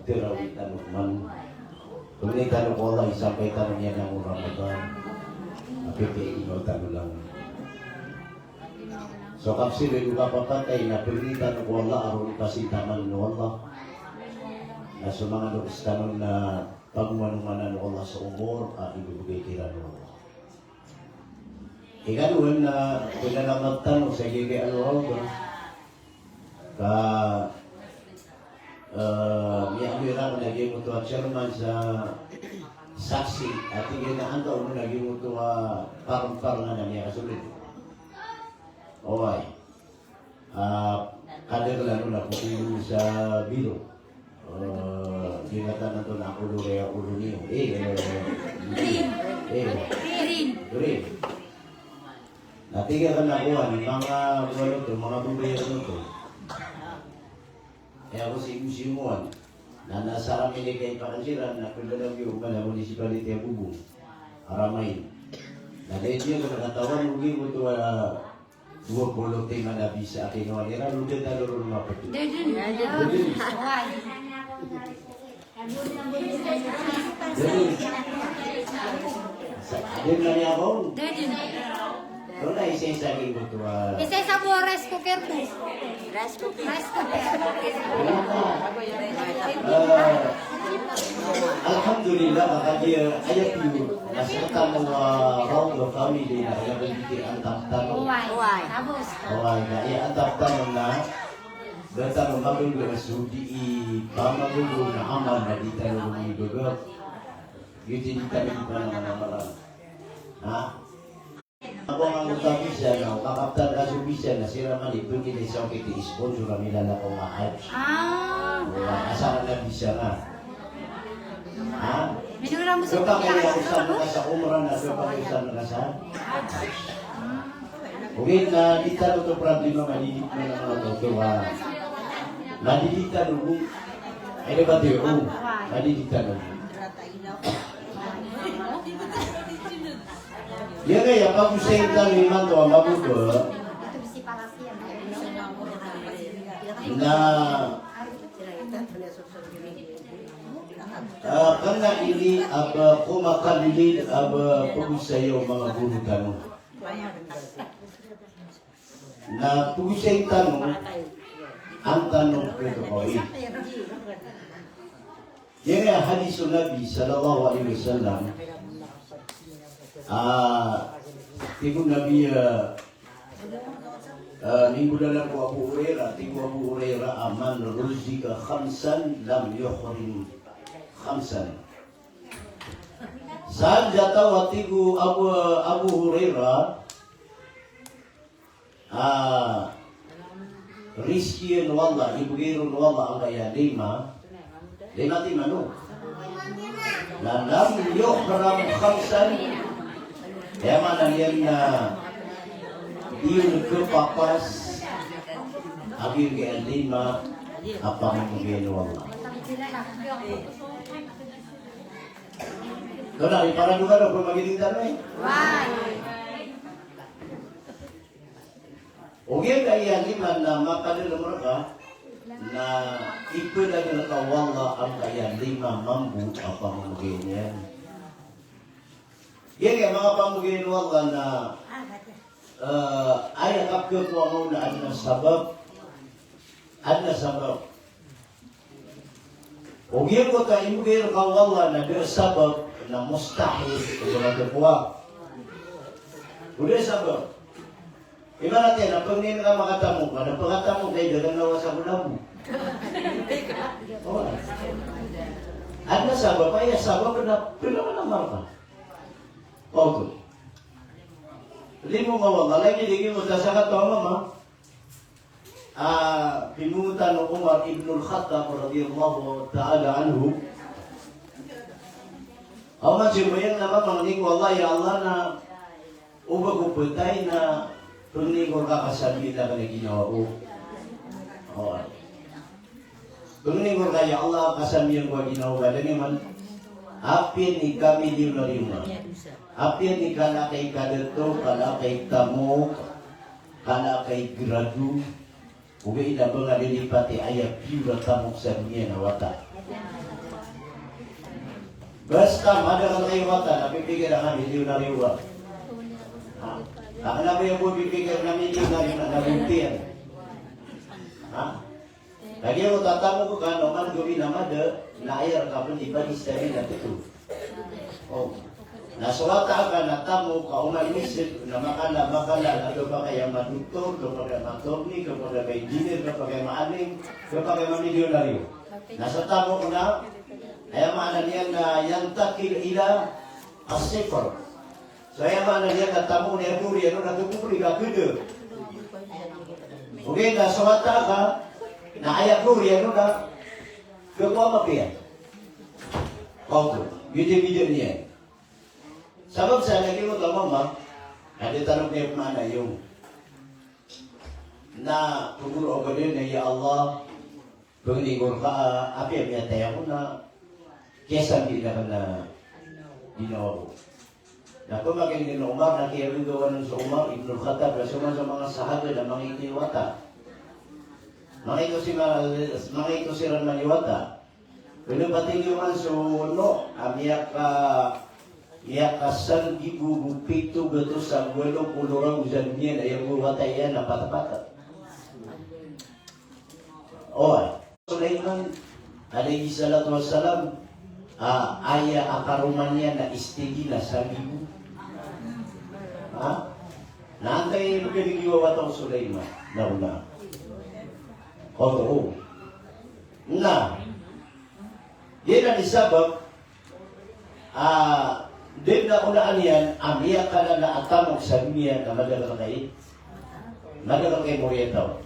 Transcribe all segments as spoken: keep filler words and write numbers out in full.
Tirawi tano man. Pangni tano ko Allah i sampay tano niyan a Ramadan. Apiya ino tano lang. So kapsir iyan ko kapakatay na pangni tano ko Allah a roo i pasintaman o Allah. Na so manga dosa tano na pagmanomanan o Allah so omor a ibibigay kiran o Allah. Ikadowa na pagdalamat tano sa giyangkai a Rawdah. Ka, eh, miyaaloy rakn a giyoto a chairman sa saksi, a tig iyan a antaa on a giyoto a parang-parang a miyakasold. Oway. Ah, kadaklan on a poti sa biro. Eh, di ngka tano antonaa ko olo, olo niyo. Eh, eh, eh. Green. Green. Na tig iyan a kowan, manga kowan oto, manga bobay oto. Aya ko si, si kowan. Na, na sa rami ni kay pakansiran, na pindalaw iyo, mala municipality a Bobong. Aramay. Na, dai di ngka katawan, ogi oto a Dowa polo timan a bisa a kinowa iran, o da tano ron mapeti. Da dn. Da dn. Oway. Da dn. Sa, da dn na niyan kon? Da dn. Ron na isa-isa giyangkoto a. Isa-isa bo rice cooker bo. Rice cooker. Rice cooker. Eh, Alhamdulillah, ka kagiya aya piyo na sktano a Rawdah Family na kna ba dn i antap tano. Oway. Oway. Oway, na aya antap tano na ba tano magogo so dii pamagogo na amal na di tano mibagak. Giyoto i di tano di panamanaman. Ha? Ako nga angkoto a bisa na, o kakaptan ka so bisa na, siran man i pngilay sa okit i sponsor a milalakaw a Hajj. Ah. Wala, asar na bisa na. Ha? Minura mo sa. Kapakay a osan ka sa Umrah na, kapakay a osan ka sa Hajj. Ogaid na di tano oto problema, madidi tano oto, ha. Madidi tano oto. Ay, di ba, di, o. Madidi tano oto. Giyangkaya pagosayn tano imanto a mababa na, ah, kna ini a ba ko makalilid a ba pagosaya o manga goro tano. Na pagosayn tano an tano pkhakowa. Giya hadis o Nabi sallallahu alaihi wasallam, ah, tig o Nabi, ah, ah, minggolalan ko Abu Hurairah, tig o Abu Hurairah, "Man ruzziqa khamsan lam yuhram khamsan." Sadn sa taw a, tig o Abu, Abu Hurairah, ah, rizkiyan o Allah, ibgay ron o Allah angkaya lima, lima timan, o. Na lam yuhram khamsan, aya maana niyan na di on khapapas a giyangkaya lima a pamamagiyan o Allah. Ito na, iparadokado ko magiling tano, eh. Ogaid na aya lima na makadalm rka na ipdadn rka o Allah angkaya lima mambo a pamamagiyan iyan. Giyangkaya manga pamamagiyan o Allah na, eh, aya kapkhakowa ngka on na adn a sabap. Adn a sabap. O giyangkoto a imbgay rka o Allah na da a sabap na mustahil o ba ka khakowa. O da a sabap. Ibarat iyan na pangnin ka makatamok, na pkatamok ka i da ka nawasa ko labo. O. Adn a sabap, aya sabap na pila man a marka. Oto. Limo nga o Allah, lagid i giyangkoto a sakataw a mama. Ah, pimongtan o Umar ibn al-Khattab radiyallahu ta'ala anhu. Aw, man siyobayang na mamangni ko Allah, ya Allah, na o ba ko phatay na pangni ko rka kasambiyan akn a ginawa ko. O. Pangni ko rka, ya Allah, kasambiyan ko a ginawa ko, da niyo man. Apiya i kamiliyonaryo man. Apiya i kala ka i kadato, kala ka i tamok, kala ka i grado. Ogaid na ba nga lilipati aya piyor a tamok sa doniya na wata. Basta madakl ka i wata na pipikir a nga milyonaryo ka. Ha? Ka kna ba aya bo pipikir na milyonaryo na, na bontiyan. Ha? Kagiya o tatamok ka na oman gawii na mada, na aya rka pn di pagista iyan na tito. O. Na so wata ka na tamok ka oman inisip na makala, makala, na khapakay a madoktor, khapakay a matorni, khapakay a ma-engineer, khapakay a maalim, khapakay a mamilyonaryo. Na so tamok na, aya maana niyan na yantakil ila as-sifr. So aya maana niyan na tamok na aya oriyan on na khapakay a kda. Ogaid na so wata ka, na aya oriyan on na khapakay a mapiya. Oto, bida-bida niyan. Sabap sa lagid o mama, na di tano piyamaana iyan. Na pagoro o ba dn na, ya Allah, pangni ko rka a apiya miyatay ako na kiyasambi akn a ginawa ko. Na pamakin dn o Umar na kiyagagawan on so Umar ibn al-Khattab na so man so manga sahaba na mangito i wata. Mangito si ma-, mangito siran man i wata. Kna pati niyo man so no, a miyaka, miyakasanggibo bo pito gatos ago walo polo ragon sa doniya na aya bo wata iyan na patapata. Oway. Sulaiman alayhis salatu wassalam, a, aya a karoma niyan na istigina sanggibo. Ha? Na antai bo kna giya wata o Sulaiman? Na ona. Oto. Na, giyanan i sabap a di na onaan iyan a miyakalala a tamok sa doniya na madakl ka i, madakl ka i moriyataw.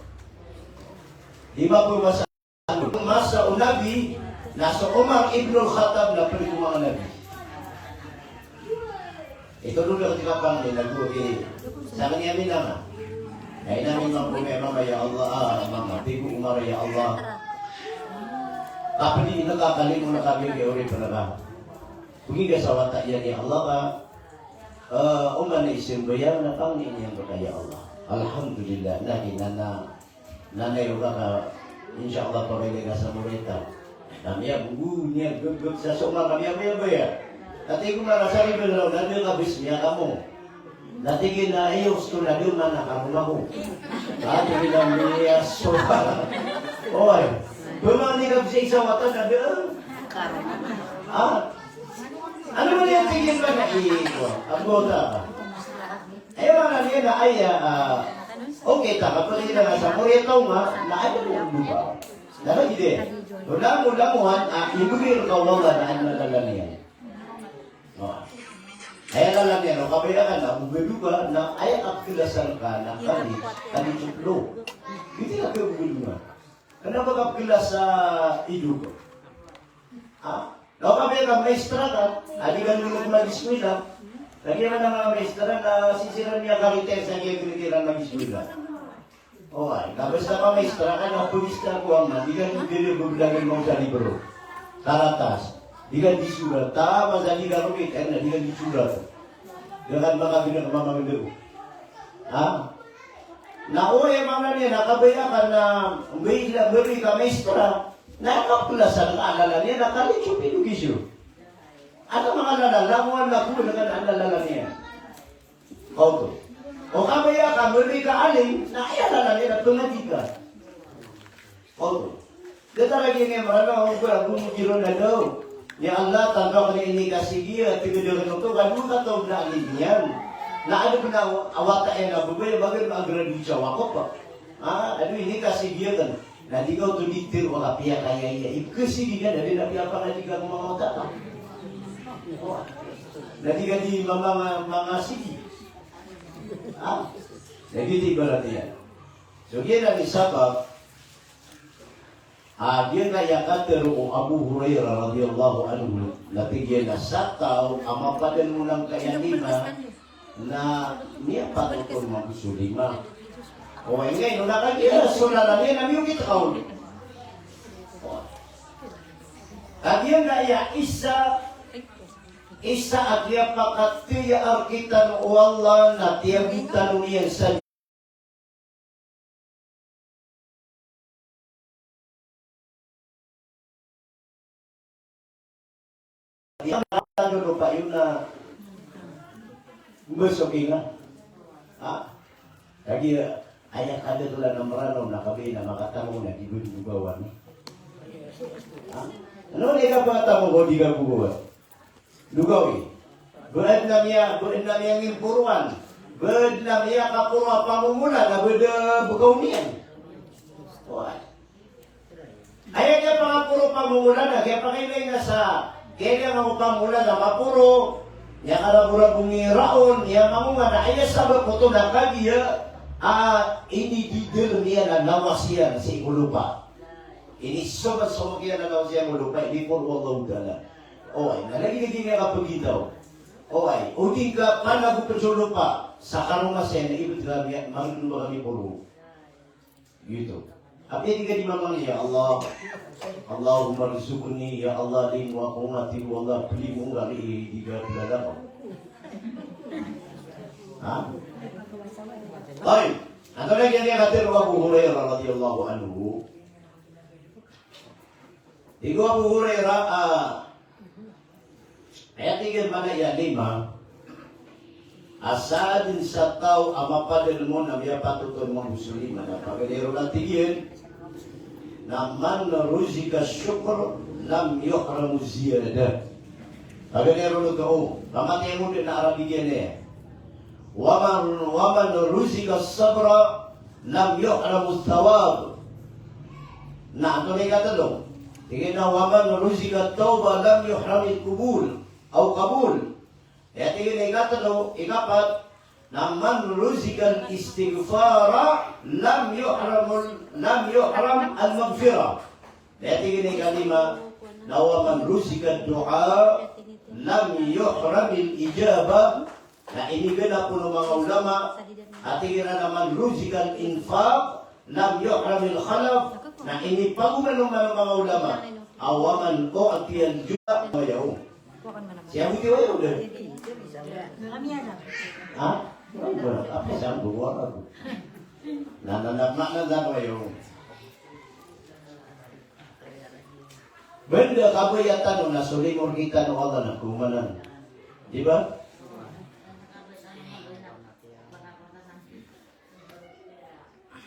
Di ba bo masa, masa o Nabi na so Umar ibn al-Khattab na pd ko manga nabi. Ito dn a tig a pangni na go ki, sa kaniya minanga. Ay, na minanga ko mama, ya Allah, a, mama, tig o Umar, ya Allah. Kapdi na kakalimo na kami ki oripn ka. Pgii ka sa wata iyan, ya Allah, ka, e, oman i sambayang na pangni niyan rka, ya Allah. Alhamdulillah, na di na na Na aya rka ka, insha Allah, pakailay ka sa moriyataw. Na miyabogo, miyagbgb sa soma ka, miyabaya-baya. Ati ko mara sa ribel raw, na di ka bis miyakamo. Na tig iyan a iyo, sto na di man a karoma ko. Ati ko na miyasoka. Oway. Pman di ka bis isa wata na di. Ha? Ano man iyan tig iyan ba na iyo? Ago ta. Aya maana niyan na aya, a, okay ta, kapag ina nga sa moriyataw nga, na aya bo dopa. Na lagid iyan. Langolangowan, a, ibgay rka o Allah na aya lalan iyan. O. Aya lalan iyan, o kabaya ka na, o ba dopa, na aya kapkhlasan ka, na kali, kali tlo. Giyoto i kapkhlasan ka. Kna ba kapkhlasa i dopa. Ha? Na o kabaya ka maestra ka, a di ka dn magiskwila. Lagid iyan a manga maestra na sii siran miyakaretire sa giya kiran magiskwila. Oway, na basta ka maestra ka na pagista ko ama, di ka dn dn boblagan mawsa libro. Karatas. Di ka dn di sorat. Tama sa di ka rokit, ay na di ka dn di sorat. Di ka dn makagna ka mamangndao. Ha? Na oway, maana niyan na kabaya ka na mbay la, mbay ka maestra. Na kapkhlasan ka a lalan iyan na kali so pidokisyo. Ata manga lalan, langowan na ko na kna a lalan iyan. Oto. O kabaya ka mori ka alim, na aya lalan iyan na pangadi ka. Oto. Datar a giya Mranaw, o ba, gomogiro na daw. Ya Allah, tanto akn ini kasigiya, tig a da kn oto, ka dowa kataw na alim iyan. Na adn pn a wata iyan a babay, ba kn ma-graduate sa wakop. Ha, ado ini kasigiya kn. Na di ka oto di tiro ka piyakayaya i kasigi ka, na di na piyapangadi ka ko manga wata ka. Na di ka di mamanga, mangasigi. Ha? Na giyoto i ibarat iyan. So giyanan i sabap a giyanan i katharo o Abu Hurairah radhiyallahu anhu, na tig iyan a sa taw a mapadalm o langkaya niyan na miyapatot on mambo so lima. O, ingay, no, na kagiya so lalan iyan na miyokit ka on. O. Kagiya na aya isa, isa a kiyapakataya rktano o Allah na tiyabotan on iyan sa Ino na katano o lopa iyo na mbasokinga. Ha? Kagiya aya kadaklan a Mranaw na kabaya na makatamok na di ba di logawan. Ha? Ano na ika pakatamok o di ka logawan? Logawi. Ba adn a miya, ba adn a miyangimporoan. Ba adn a miyakaporo a pamomolan a ba da bkaw niyan. Oway. Aya kiyapakaporo pamomolan na kiyapakailay na sa kiyailangan o pamomolan na maporo, miyakaraborabong i raon, miyamangonga na aya sabap oto na kagiya a inididalm iyan a lawas iyan sii ko lopa. Inisomasomok iyan a lawas iyan ko lopa, iniporo o Allahu Ta'ala. Oway, na lagid a di niyan kapagitaw. Oway, o di ka panagopn so lopa sa karoma saya na ibt ka miya, margn ba kami poro. Giyoto. Apiya di ka di mamangni, "Ya Allah, Allahumma rzuqni, ya Allah, limo ako ngati, ya Allah, plimo ngka ri, di ka plala ko." Ha? Tayyib. Antonaa i katharo o Abu Hurairah radhiyallahu anhu. Tig o Abu Hurairah, ah, Aya tig iyan a mala iyan a lima, a sadn sa taw a mapadalm on na miyapatot on mambo so lima na paganay ron a tig iyan na man ruzika shukr lam yuhram ziyadah. Paganay ron oto, o kamatay a ngod na Arabic iyan aya. Wa man, wa man ruzika sabra lam yuhram thawab. Na antonaa i ikatlo? Tig iyan a wa man ruzika tawbah lam yuhram al-qabul, aw qabul. Aya tig iyan a ikatlo, ikapat, na man ruzika al-istighfara lam yuhram, lam yuhram al-maghfirah. Aya tig iyan a ikalima, na wa man ruzika ad-du'a lam yuhram al-ijabah. Na iniganap o manga ulama a tig iran a man ruzika al-infaq lam yuhram al-khalaf, na inipagoman o manga ulama a wa man u'tiya al-juda wa yaum. Siya buti wa yaum dn. Ha? Apa siya buti wa yaum? Na, na, na, na, na, wa yaum. Banda kabaya tano na so limo rktano o Allah na komanan. Di ba?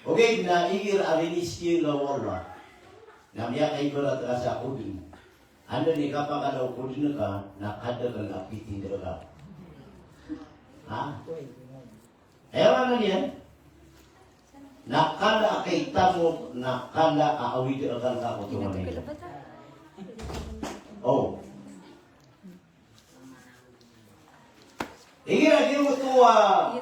Ogaid na igira a rinizki ngka o Allah na miyakaibarat ka sa kodn. Anda i kapakala o kodn ka na kadakl a pitindg ka. Ha? Aya maana niyan na kala a kaitamok, na kala a awid a akal ka ko tonganay. O. Igira di oto a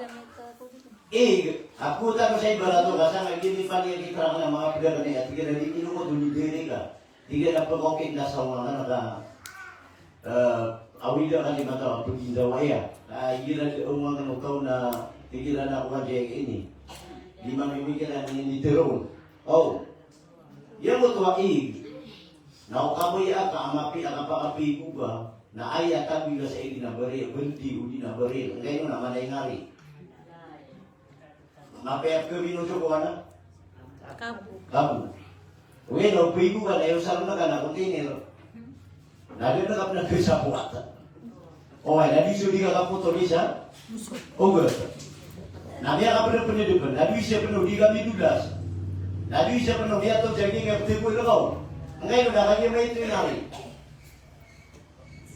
ig, ako tano sa ibarat o, ka sa nga gini paniya di terang na manga pagdagani at igira di ino ko duli diri ka. Tig iyan a pkaokit na sa ongangan ka, eh, awida ka di mata a pagindawaya. Ah, igira di ongangan o kaw na tig iran a kowan di ini. Di mamimikir a ini teron. O. Giyoto a ig. Na o kabaya ka a mapiya a kapakapigo ka, na aya tagoy ka sa ig na baril, baldi odi na baril. Angkaino na mala i ngari. Mapiya a kami no so kowan a? Kabo. Kabo. Ogaid na o pigo ka na iyo sa ron ka na container. Na di na ka pn a kisa buwat. Oway, na di so di ka kapotol isa? Ogaid. Na miyakapnpn dn pn, na di isa pn o di ka midolas. Na di isa pn o miyatol sa giyangkai a ptgo i rkaw. Angkaino na kagiya maito i ngari.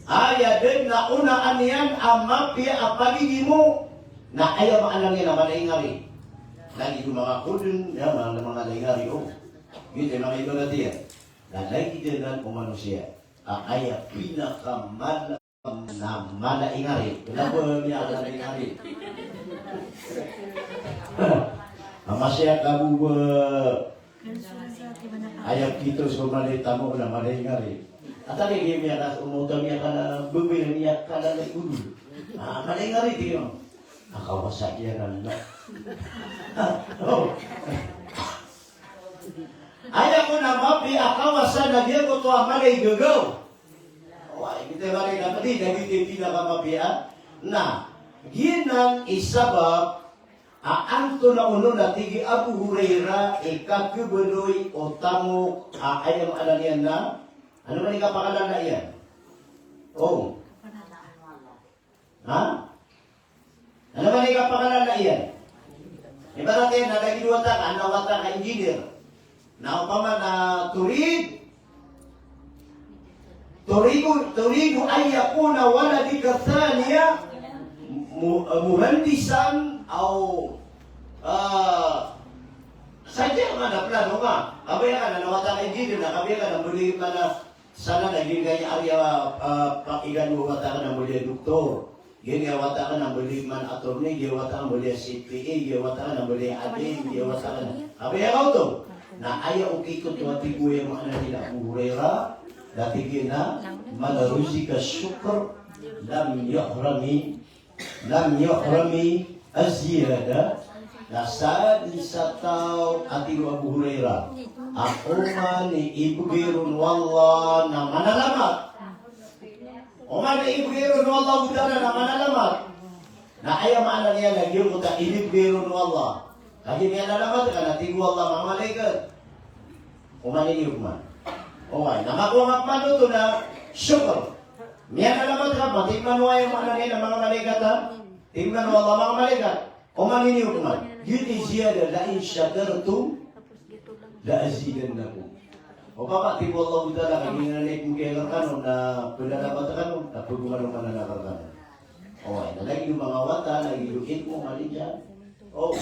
Aya dn na onaan iyan a mapiya a paligimo, na aya maana niyan na mala i ngari. Lagid o manga kodn, na mala i ngari, o. Giyoto i manga ibarat iyan. Na lagid anan o manosiya a aya pinakamala na mala i ngari. Kna o ba miyakala i ngari? A masiya ka bo ba aya pito so mala i tamok na mala i ngari. Antaa i giya miyaka, o mawta miyakala, bebel miyakala na i odol. Ah, mala i ngari, tig iyan. Akawasa iyan na. O. Aya kon a mapiya a kawasa na giyoto a mala i gagaw. Oway, giyoto a mala i gagaw, di, di, di, di na ka mapiya. Na giyanan i sabap a antonaa onon a tig i Abu Hurairah i kakhabaloy o tamok a aya maana niyan na, ano man i kapakalala iyan? O. Ha? Ano ba i kapakalala iyan? Ibarat iyan na lagid o wata ka, na wata ka engineer. Na opama na turid, turidu, turidu an yakuna waladuka thaniya mu-, muhandisan aw, ah, sadya ka na plano ka. Kabaya ka na, na wata ka engineer na, kabaya ka na mbaloy man a Sana na giyangkaya ari a, ah, pakigan o wata ka na mbaloy a doktor. Giyangkaya wata ka na mbaloy man a attorney, giyangkaya wata ka na mbaloy a C P A, giyangkaya wata ka na mbaloy a admin, giyangkaya wata ka na. Kabaya ka oto. Na aya okit oto a tig o aya maana niyan a Abu Hurairah, na tig iyan a, "Man ruzika shukr, lam yuhrami Lam yuhrami az-ziyada." Na sadn sa taw a tig o Abu Hurairah a oman i ibgay ron o Allah na manalamat. Oman i ibgay ron o Allah Ta'ala na manalamat. Na aya maana niyan na giyangkoto a inibgay ron o Allah. Kagiya miyanalamat ka na tig o Allah, manga malaikat, oman i niyo pman. Oway, na makowa nga pman oto na shukr. Miyanalamat ka pman, tig man o aya maana niyan na manga malaikat, ha? Tig man o Allah, manga malaikat, oman i niyo pman. Giyoto i ziyada, "La in shakartum la azidannakum." O papa, tig o Allah Ta'ala, kagiya niyo pman kiyalamat kano na pnalamat kano, na pagomano ka na nakar kano. Oway, na lagid o manga wata, lagid o ilmo, malijan. O.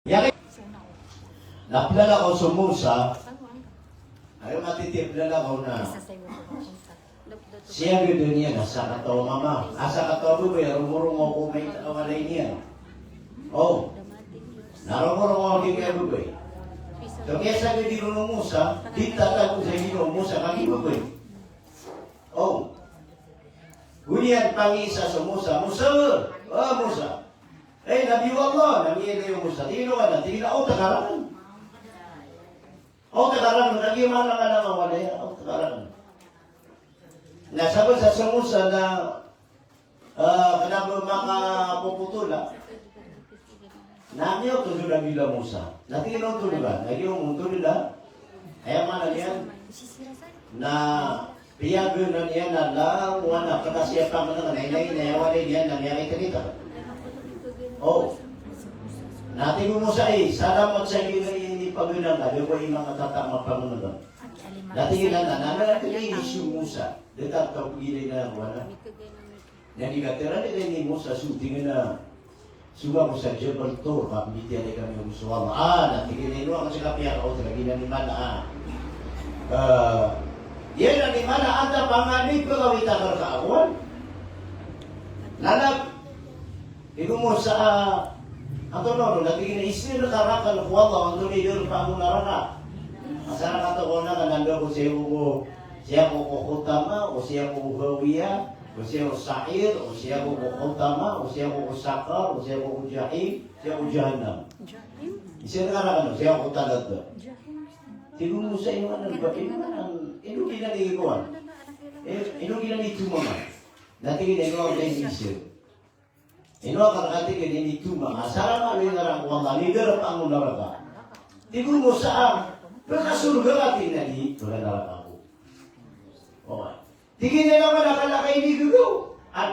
Aya, na plalakaw so Musa. Aya matiti a plalakaw na. Siyagad iyan a sakataw a mama. A sakataw a babay a romorongaw ko maito a walay niyan. O. Na romorongaw ko maito a babay. So kiyasagad iyan ron o Musa, di tatago sa Ginawa o Musa, kagiya babay. O. Goniyan pangisa so Musa, "Musa, o Musa." "Ay, Nabi Allah," na miyailay o Musa. Tig iyan a, "Tig iyan a, oto ka rakn. Oto ka rakn, kagiya maana ka na mawalaya, oto ka rakn." Na sabap sa so Musa na, ah, kna ba makapopotol a. Na miyaotol so Nabi Allah Musa. Na tig iyan a, "Otol ka." Na giyoto, otol ka. Aya maana niyan na piyagana niyan a langowan a kna siya pangnngkn a inay, na aya walay niyan na miyakaitan-itan. O. Na tig o Musa, "Ay, salamat sa inipagana ngka, da ko i manga tatam a pangnngkn." Na tig iyan a, na, na, na, tig iyan a, so Musa, da ta, ta, pagilay na, wala. Na di ka tira, di ka ini Musa, so tig iyan a, "Sowa ko sa Jabal Tur, ka pagitiyalay kami o Musa o Allah." A, na tig iyan a, "Ino akn sa kapiyakaot lagid iyan a niman a, eh, iyan a niman a antaa pangani pagawit akn rka a kowan." Na, na, tig o Musa a, antonaa oto, na tig iyan a, "Isir ka rakn ko Allah, antonaa i darpa ko naraka." Asar ka to ko na, ka nanda ko siya ko, siya ko, ko Khutama, o siya ko Hawiya, o siya ko Sa'ir, o siya ko, ko Khutama, o siya ko, ko Saqar, o siya ko, ko Jahim, siya ko Jahannam. Jahim? Isir ka rakn, o siya ko Talata. Jahim. Tig o Musa, ino anan ba, ino anan, ino giyanan i kowan? Eh, ino giyanan i toma man? Na tig iyan a, ino anan i isir. Ino akn, ka tig iyan a, initoma, asar a maaloy nga rakn o Allah, na idarpa ko naraka. Tig o Musa a, pkasorga ka, tig iyan a, di, pkanaraka ako. O. Tig iyan a, na kala ka inigagaw. At,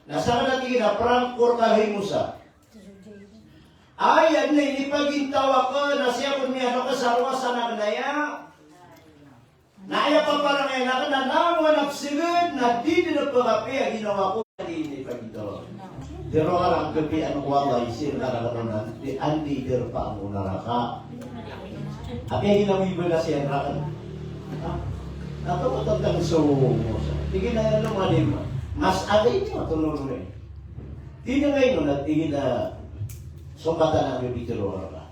na sakn, tig iyan a, prangko rka hay Musa. Aya dn a inipagintaw akn a sii akn miyanok sa rowasan akn aya. Na aya paparangayan akn na langowan a psgd na di dn pkapiya a ginawa ko. Di ini pagitaw. Tiro ka rakn, kapiya ko Allah, isir ka rakn on, andi, andi darpa ko naraka. Apiya ginawa ibalas iyan rakn. Ha? Na taw tantang so Musa. Tig iyan a, ino man, mas adi niyo, tonoro niyo. Tig iyan a, ino na, tig iyan a, songkatan ami, pitiro ka.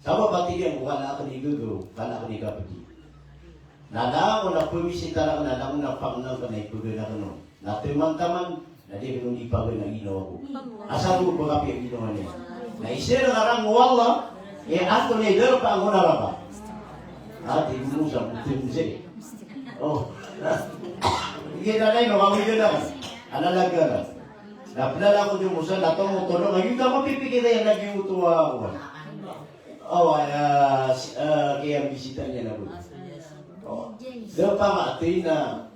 Sabap a tig iyan ko kala akn igagaw, kala akn ikapdi. Na langon a pamisita rakn, na langon a pangnngkn a ipagana akn on. Na taman-taman, na di akn on ipagana a ginawa ko. Asar ko pkapiya a ginawa niyan. Na isir ka rakn o Allah, e antonaa i darpa ko naraka. A, tig o Musa, tig o Musa. O. Tig iyan a, ino, kawidan akn. Ana lagara. Na plalakaw so Musa, na tomo, tomo, na giyoto a mapipikir iyan na giyoto a, o. O, aya, s-, eh, ki Bisita niyan a bo. O. Da pangati na.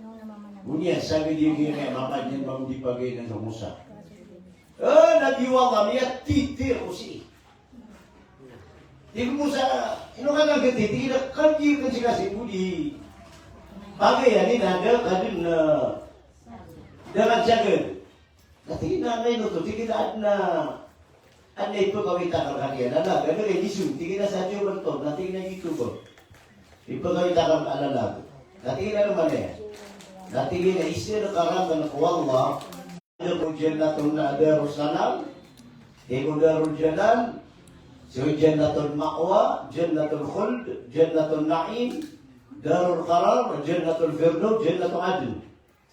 Oniya sa gadi gini a mama niyan mambo di pagay na so Musa. Eh, Nabi Allah, miyatiti ko si. Tig o Musa, ino ka na gati, tig iyan a kadi kan si kasi bo di pagay ani na da ka dn, eh, da ka dn sagad. Na tig iyan a, "Ino oto?" Tig iyan a, "Adn a, adn a ipkawit akn rka a lalaga." Na tig iyan a, "Tig iyan a sa tiyo bnto." Na tig iyan a, "Giyoto bo. Ipkawit akn rka a lalaga." Na tig iyan a, "Ano man aya?" Na tig iyan a, "Isa rka rakn ko Allah." Darul jannatun, darus salam. Tig o darul janan. So jannatul ma'wa, jannatul khuld, jannatul na'im, darul qarar, jannatul firdaus, jannatu adn.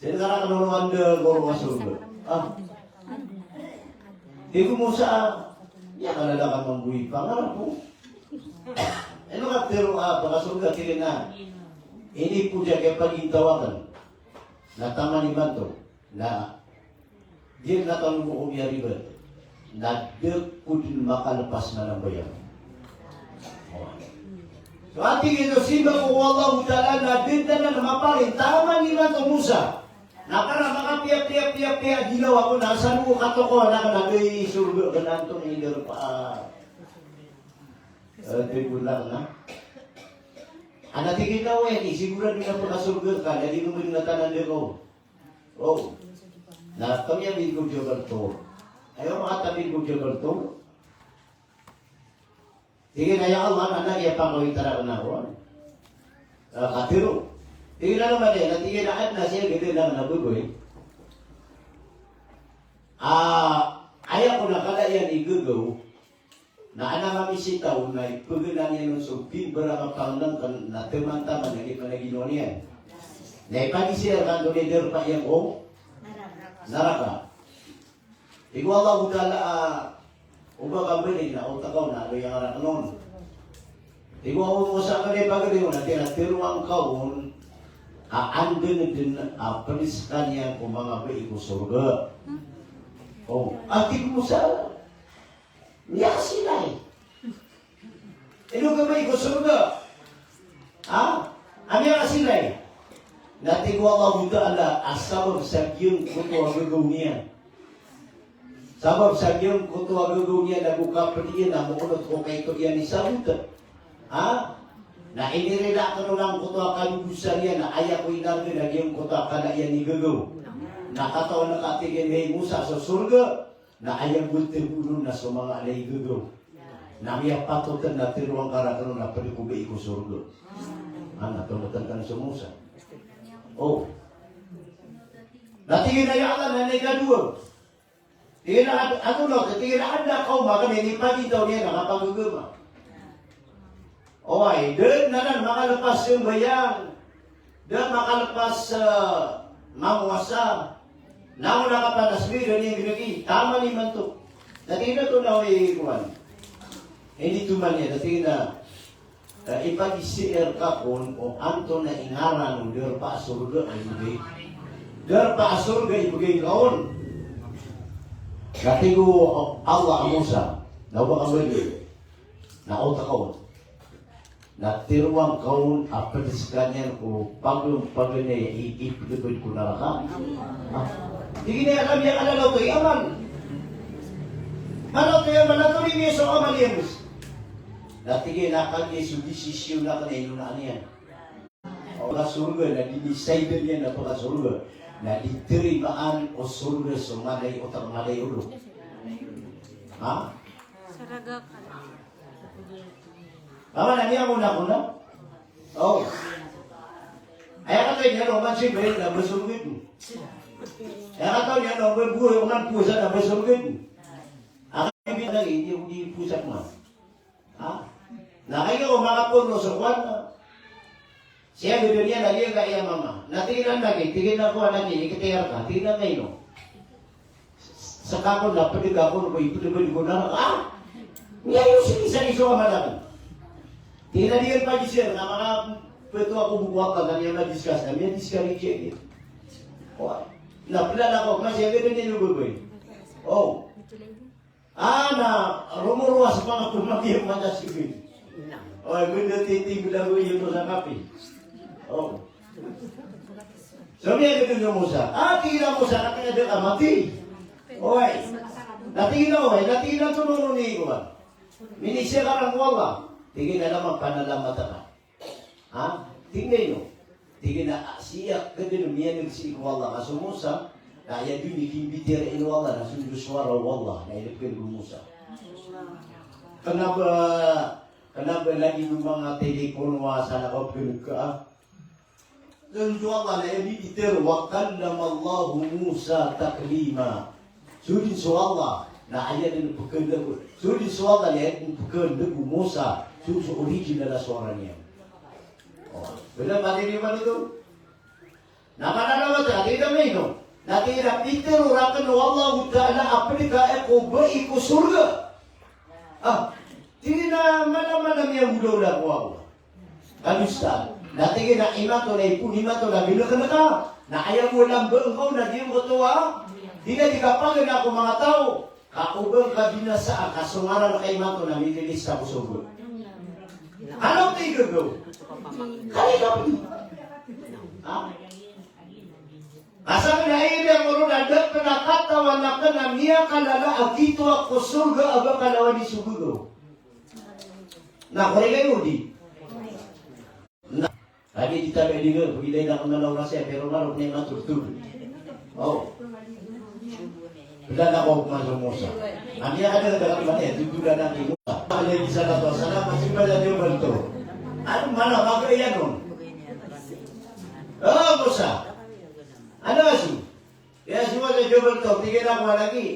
Sii ka rakn on o anda goro a sorga. Ah. Tig o Musa, aya ka lalaga mambo i pangarap ko. Ino ka tharo a pakasorga, tig iyan a, ini ko di aya pagintaw akn. Na taman imanto. Na di na tano bo ko miyaribat. Na da ko dn makalpas na nambayang. So, ati gito simba ko Allahu Ta'ala na di tano na maparin. Taman imanto Musa. Na para makapiya, piya, piya, piya, gilaw ako na sa luo katokawan akn na di sorga ka na antonaa i darpa. Eh, tig o Allah na. Ana tig iyan a, "Oway, sigurado na pkasorga ka, na di ko dn na tananda ko." O. Na tabiya bin ko Jabal Tur. Aya makatabi ko Jabal Tur. Tig iyan a, "Ya Allah, na aya pakawitan akn ako." Ah, katharo. Tig iyan a, "Ano man aya?" Na tig iyan a, "Adn a siyagad akn a bagoy. Ah, aya kon a kala iyan i gagaw. Na adn a mamisita on na ipgnan iyan on so pimbarang a pangnngkn na taman-taman a giya pn a ginawa niyan. Na ipagizaan ka antonaa i darpa iyan ko naraka." Tig o Allahu Ta'ala a, "O ba ka mbaloy na oto ka on na aya nga rakn on." Tig o Musa a, "Ino i pagari on?" Na tig iyan a, "Tharoang ka on a anda dn a pd skaniyan ko manga bai ko sorga." O, a tig o Musa, "Miyakasilay. Ino ka bai ko sorga?" Ha? A miyakasilay. Na tig o Allahu Ta'ala a sabap sa giyangkoto a gagaw niyan. Sabap sa giyangkoto a gagaw niyan ago kapd iyan a moonot ko kaito iyan i sabot. Ha? Na inirida akn on angkoto a kadodosa niyan na aya ko inarga na giyangkoto a kala iyan i gagaw. Na katawan ka, tig iyan, hay Musa, so sorga na aya bo tharoon on na so manga ala i gagaw. Na miyapatot na tharoang ka rakn on a pd ko bai ko sorga. Ana, tomotn ka na so Musa. O. Na tig iyan a, "Ya Allah, na ino i kadowa?" Tig iyan a, "Ano, ano, tig iyan a, adn a kawm akn a inipagintaw niyan a kapagagama. Oway, da dn anan makalpas sambayang, da makalpas, eh, mamowasa. Na ino ka panas mi, da niyan ginagi, taman imanto." Na tig iyan a, "Oto na, oway, kowan." Initoman iyan, na tig iyan a, Eh, ipagizaan ka kon o antonaa i ngaran o darpa a sorga a ibgay. Darpa a sorga a ibgay ka on. Na tig o Allah a Musa, na o ba ka mbaloy na oto ka on. Na tharoang ka on a pd skaniyan ko pagn-, pagn-, i, i, ipd ko naraka. Ha? Tig iyan a, "Kami a kalalaw to i amal." Mana oto i amal, na tig iyan a so amal iyan, Musa. Na tig iyan a kagiya so desisyon akn na inonaan iyan. O pakasorga na di-decide iyan a pakasorga. Na di tarimaan o sorga so mala i otak, mala i olo. Ha? Saraga ka. Mama na niyan ko na, ko na. O. Aya katawan iyan o man si Ibrahim na ba sorga ito. Aya katawan iyan o man buhay, o man puwasa na ba sorga ito. Akn iyan lagi, di, di puwasa ko man. Ha? Na kagiya ko makaporno so kowan na. Siyagad iyan a giyangkaya mama. Na tig iyan a, "Anak, tig iyan a, ko anak, ikitiyar ka." Tig iyan a, "Ino?" "Ska kon na pd ka kon ko ipd ko naraka." Ah! Miyayosi sa iso a malaki. Tig iyan a, "Di iyan pagizaan, na makapto ako bo ko Allah, na miya-discuss, na miya-discuss iyan." O, na pd ako, masiyagad iyan o bagoy. O. Ah, na romoroa so manga pamanggi a mata sibin. Oy, benda titi benda benda to sa kapi. Oh. So miyaged so Musa. Ah, tig iyan a Musa, na kaya da ka mati. Oy. Na tig iyan, oy, na tig iyan, tonaa i kowan. Minisya ka ran ko Allah. Tig iyan a, na mapanalamat ka. Ha? Tig iyan, no? Tig iyan a, ah, siya, keden miyaneg sii ko Allah ka so Musa, na aya dn i kimbitiyarai o Allah, na so dn so sowara o Allah, na ilbken ko Musa. Kna ba, kna ba lagid o manga telepono a salakaw pn ka, ah. Dn so Allah na aya dn i tero, "Wa kallama Allahu Musa taklima." So dn so Allah na aya dn pkandg o, so dn so Allah na aya dn pkandg o Musa, so, so original a sowara niyan. Oh, bnar ba dn i panoto? Na manalamat ka, tig iyan a ino? Na tig iyan a pitero rakn o Allahu Ta'ala a pd ka ko bai ko sorga. Ah, tig iyan a mala-mala miyagolawla ko Allah. Kadusta. Na tig iyan a imanto na ipon, imanto na bilkn ka. Na aya bo a lamba ngka on na di ngka oto a, di na di ka pagana ko manga taw. Ka o ba ngka binasa a ka so ngaran ka imanto na mililista ko sorga. Kala o tig iyan a gagaw. Kala i kapdi. Ha? Ka sa kna aya dn a moro na da pn a katawan akn a miyakalala a gioto a ko sorga a ba kalawan i so gagaw. Na ko ri kayo di. Na, lagi di tabi di nga, pagilay na ko na law na siya, pero marok na yung matutulog. Oh. Wala na ko masuk Musa. Ang iya ka na nagkakit man eh, tutula na ni Musa. Alayhi salatu wassalam, kasi ba na yung balto? Ano man ang mga iyan nun? Oh, Musa. Ano kasi? Kaya si Musa Jabal to, tigil ako lagi.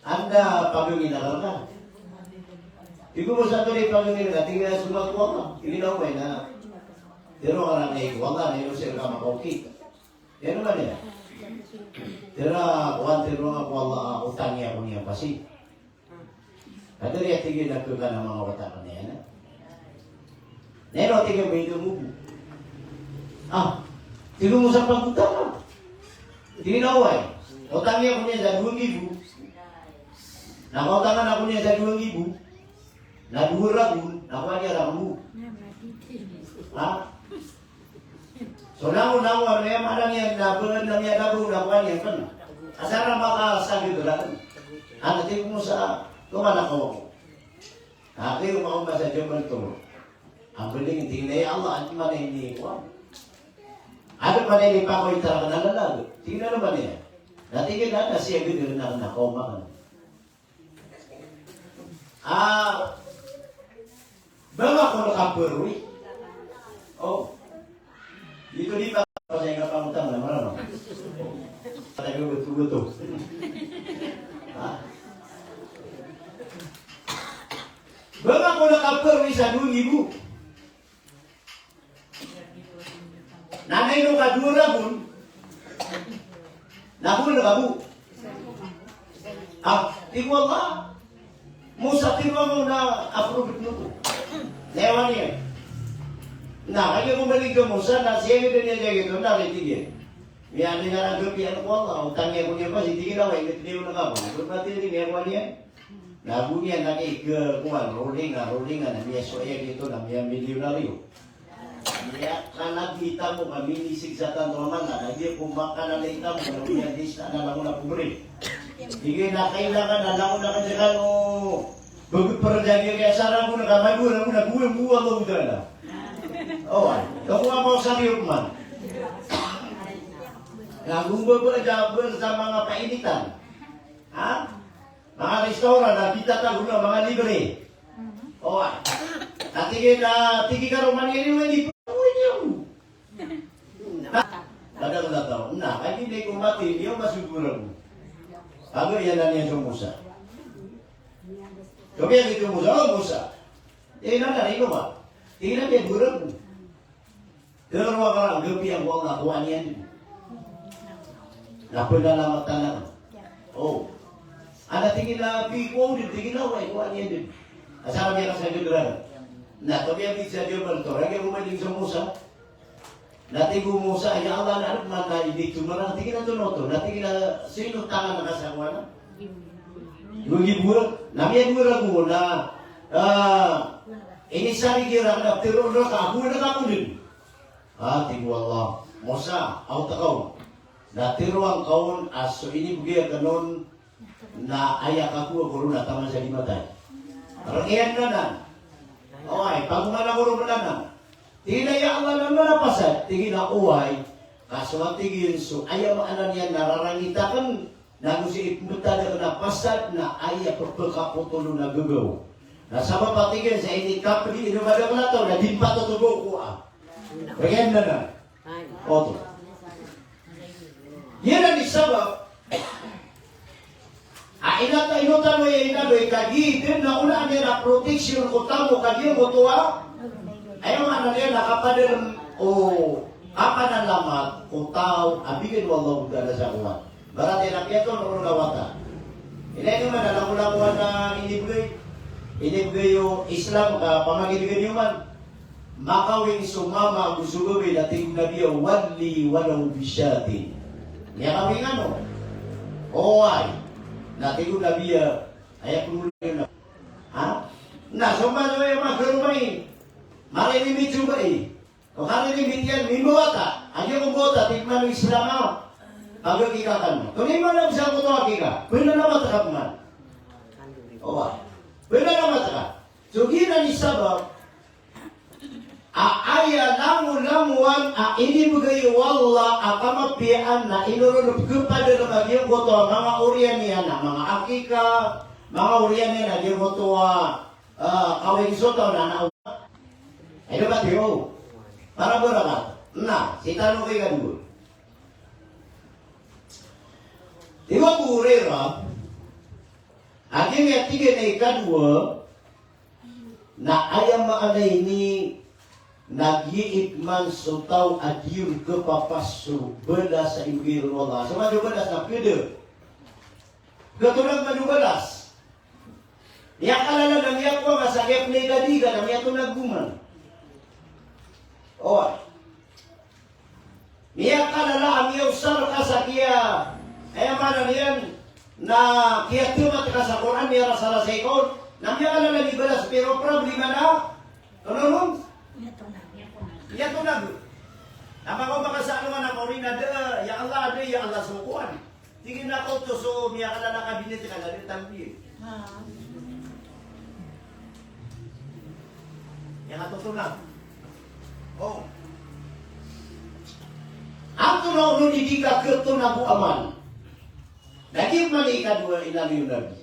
Anda pagangin a karna. Tig o Musa, antonaa i pagangin ka? Tig iyan a sumangko ako. Tig iyan a, okay na. Tero ka rakn ko Allah, na ino sii rka makaokit. Ino man iyan? Tero, kowan, tero ako ko Allah, otangi ako niyan pasi. Katharo iyan, tig iyan a, kaka na manga wata ka niyan. Na ino, tig iyan a, ba ino mo bo? Ah, tig o Musa, pagotang ka. Tig iyan a, oway. Otangi ako niyan sa dowa nggibo. Na kaotangan ako niyan sa dowa nggibo. Na dowa ragon, na kowa niyan rakn bo. Ha? So langon, langon, ano iyan maana niyan na ba na miyadago na kowa niyan pn. Asar na makasagad rakn. Ano, tig o Musa, tonganakaw ako. Ati o makaoma sa Jabal Tur. Ang galing, tig iyan a, "Ya Allah, ano man ini, kuwan? Ano man ini, pakoy tara ka na lalag?" Tig iyan a, "Ano man iyan?" Na tig iyan a, "Na siya gd na, na kaoma ka na." Ah, ba nga ko nakaparoy? Oh. Dito di ba? Pasay nga pangutang na marano. Patay ko guto-guto. Ha? Ba nga ko nakaparoy sa dowa nggibo? Na ino ka dowa ragon? Na bo na ka bo. Ah, tig o Allah. Musa, tig o Allah, na approve no ko. Lewan iyan. Na, kagiya ko mbaling ko Musa, na siya gd niyan, siya gd niyan, na tig iyan. Miyaaloy na gawii ko Allah, otangi ako niyan pasi, tig iyan a, oway, tig iyan a, na ka bo. Berarti tig iyan a, kowan iyan. Na bo niyan na di ka, kowan, rolling na, rolling na, na miyasoya gioto, na miyamilyonaryo. Iya, ka na di tamo ka minisig sa tanto a mala, na di ko makanalay tamo, na bo niyan di sa na langon a pobre. Tig iyan a kailangan na langon a kadakal o, bagi perjagi kaya sa ragon a ka madowa, ragon a buwe, buwe, Allah Ta'ala. Oway, kamu nga mau sa riyok man. Na gumbabaga sa manga painitan. Ha? Manga restaurant na di tatago na manga libre. Oway. Na tig iyan a, tig iyan a, karoma niyan, ino ini, ino ini ako. Na, kada ko na taw. Na, kagiya di ko mati, di ako masugura ko. Ago iyan na niyan so Musa. Sabi iyan so Musa, "O Musa." Eh, na, na, ino ba? Tig iyan a, "Di ako gura ko." Tero ka rakn, gawii ko Allah, kowaan iyan dn. Na pnalamat ka na. Oh. Ana tig iyan a, pikowa dn, tig iyan a, oway, kowaan iyan dn. Asar a miyakasagad rakn. Na, kagiya bida sa Jabal Tur, kagiya ko mbaling so Musa. Na tig o Musa, "Ya Allah, na ano man na ini ito marang?" Tig iyan a, "Tonaa oto?" Na tig iyan a, "Sino tangan ka sa kowan?" Dowa nggibo. Na miyadowa ragon na, ah, Inisarigi rakn a tharoon rka a bo na kakonin. A, tig o Allah, Musa, awta ka on. Na tharoon ka on a so inibgay akn on na aya kakowa ko ron na taman sa di matay. Rk iyan anan. Oway, pagoman ako ron anan. Tig iyan a ya Allah, na man a pasad? Tig iyan a oway, ka so, a tig iyan, so aya maana niyan na rarangit akn, na go sii pmbtad akn a pasad na aya pphakapotol on a gagaw. Na sabap a tig iyan sa inikapdi iyan o madakl a taw na di mpatotoba o kowa. Rk iyan anan. Oto. Giyanan i sabap a inata, ino tano aya inaloy ka giya dn na onaan iyan a protection ko tamok a giyangkoto a, aya maana niyan na kapadalm o kapanalamat ko taw a bgan o Allahu Ta'ala sa kowan. Ibarat iyan a piyatonor o lawata. Ilay niyo man a langolangowan a inibgay, inibgay o Islam ka pamagilgay niyo man. Makawing so mama ago so babay na tig o Nabi a, "Walli walaw bishatin." Miyakawing ano? Oway. Na tig o Nabi a, aya pnggolalan iyan na. Ha? Na so mama aya magaroma i. Mala inimit so babay. O kala inimit iyan, mimbawata. Agi ko mbawata, tig man o Islam a pagakikakan. Tonaa i maana sangkoto a akika? Pnanamat ka pman. Oway. Pnanamat ka. So giyanan i sabap a aya langolangowan a inibgay o Allah a kamapiyaan na ino ron pkhapadalm a giyangkoto a manga oriyan iyan a manga akika, manga oriyan iyan a giyangkoto a, ah, kawing so taw na ana. Ino ba tiyo? Para barakat. Na, sii tano ko ikadowa. Tig o Abu Hurairah, a giya tig iyan a ikadowa, na aya maana ini na giya i pman so taw a di on khapapas so balas a ibgay ron o Allah. So man so balas na pd. Khatonag man so balas. Miyakalala na miyakowa ka sa kiyapnay ka di ka na miyatonag oman. Oway. Miyakalala a miyaosar ka sa kiya, aya maana niyan na kiyathamat ka sa Qur'an, miyarasarasay ka on, na miyakalala i balas, pero problema na, ano ron? Miyatonag. Na makaoma ka sa alongan a maori na da, ya Allah, da, ya Allah, so kowan. Tig iyan a kaoto so miyakalala ka binit ka na di tambi. Ah. Aya katotonag. O. Antonaa onon i di ka khatonag o amal? Na giya pman i ikadowa inaloy o Nabi.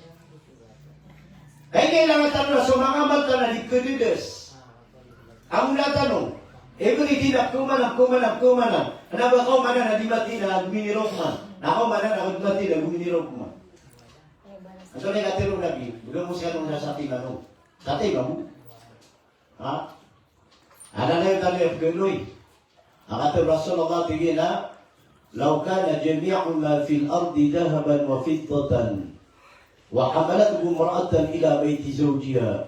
Kay kailangan tano na so manga amal tano na di pkhadedas. Amo na tano. Everyday na pkhaomanan, pkhaomanan, pkhaomanan. Kna ba kaomanan na di mati na gominiraw pman. Na kaomanan na di mati na gominiraw pman. Antonaa i katharo o Nabi? Bgan mo siya on sa satiman o. Satiman o. Ha? Adn a aya tano aya pkhaloy. A katharo o Rasulullah, tig iyan a, "Law kana jami'u ma fil ardi dhahaban wa fiddatan, wa hamalathu imra'atun ila bayti zawjiha,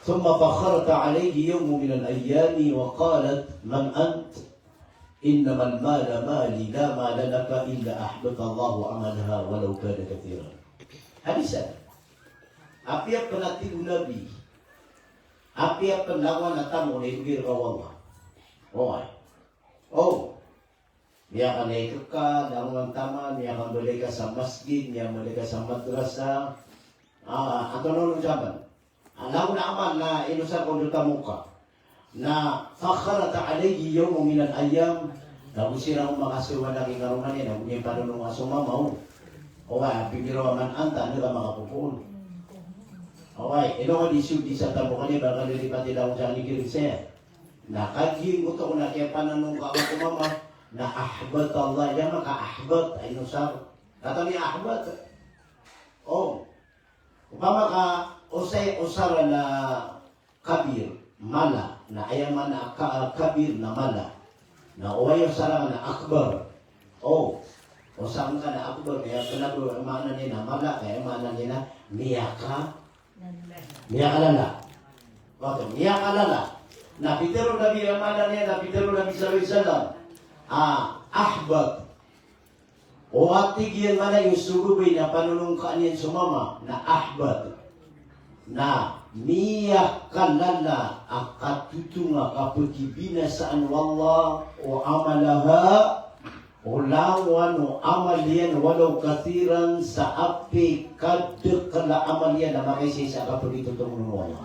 thumma fakharat alayhi yawmun minal ayyami wa qalat, 'Man ant? Innamal malu mali la mala laka illa ahbata Allahu amalaha walaw kana kathiran.'" Hadis a. Apiya pn a tig o Nabi, apiya pn langowan a tamok na ibgay rka o Allah. Oway. O. Miyakanay ka, langowan taman, miyakambalay ka sa masgit, miyakambalay ka sa madrasa. Ah, antonaa on saman? Langon a amal na inosar ka on so tamok ka. Na fakharat alayhi yawmun minal ayyam. Na go siran o makasowa na ki karoma niyan, na go niyan panononga so mama on. Oway, a pitharo a, "Man anta?" Anda ka makapopoon? Oway, ino ka di so di sa tamok ka niyan, ba ka di pati langon sa kinikirig saya. Na kagiya giyangkoto na kiyapanononga ko mama, na ahbat Allah, aya maka ahbat, a inosar. Katawan iyo ahbat? O. Opama ka osay, osar na kabir, mala, na aya maana a ka-, kabir na mala. Na oway, osar ka na akbar. O, osar ka na akbar, kaya kna ba maana niyan na mala, kaya maana niyan na miyaka-, miyakalala. Oto, miyakalala. Na pitharo o Nabi, aya maana niyan na pitharo o Nabi sallallahu alaihi wasallam. Ah, ahbat. O, a tig iyan, mala iyo so babay na panonongkaan iyan so mama, na ahbat. Na miyakalala a katotonga kapekibinasaan o Allah o amalaha, o langowan o amal iyan, walaw kathiran, sa apiya kadekel a amal iyan na makaisaisa a kapekitotonga o Allah.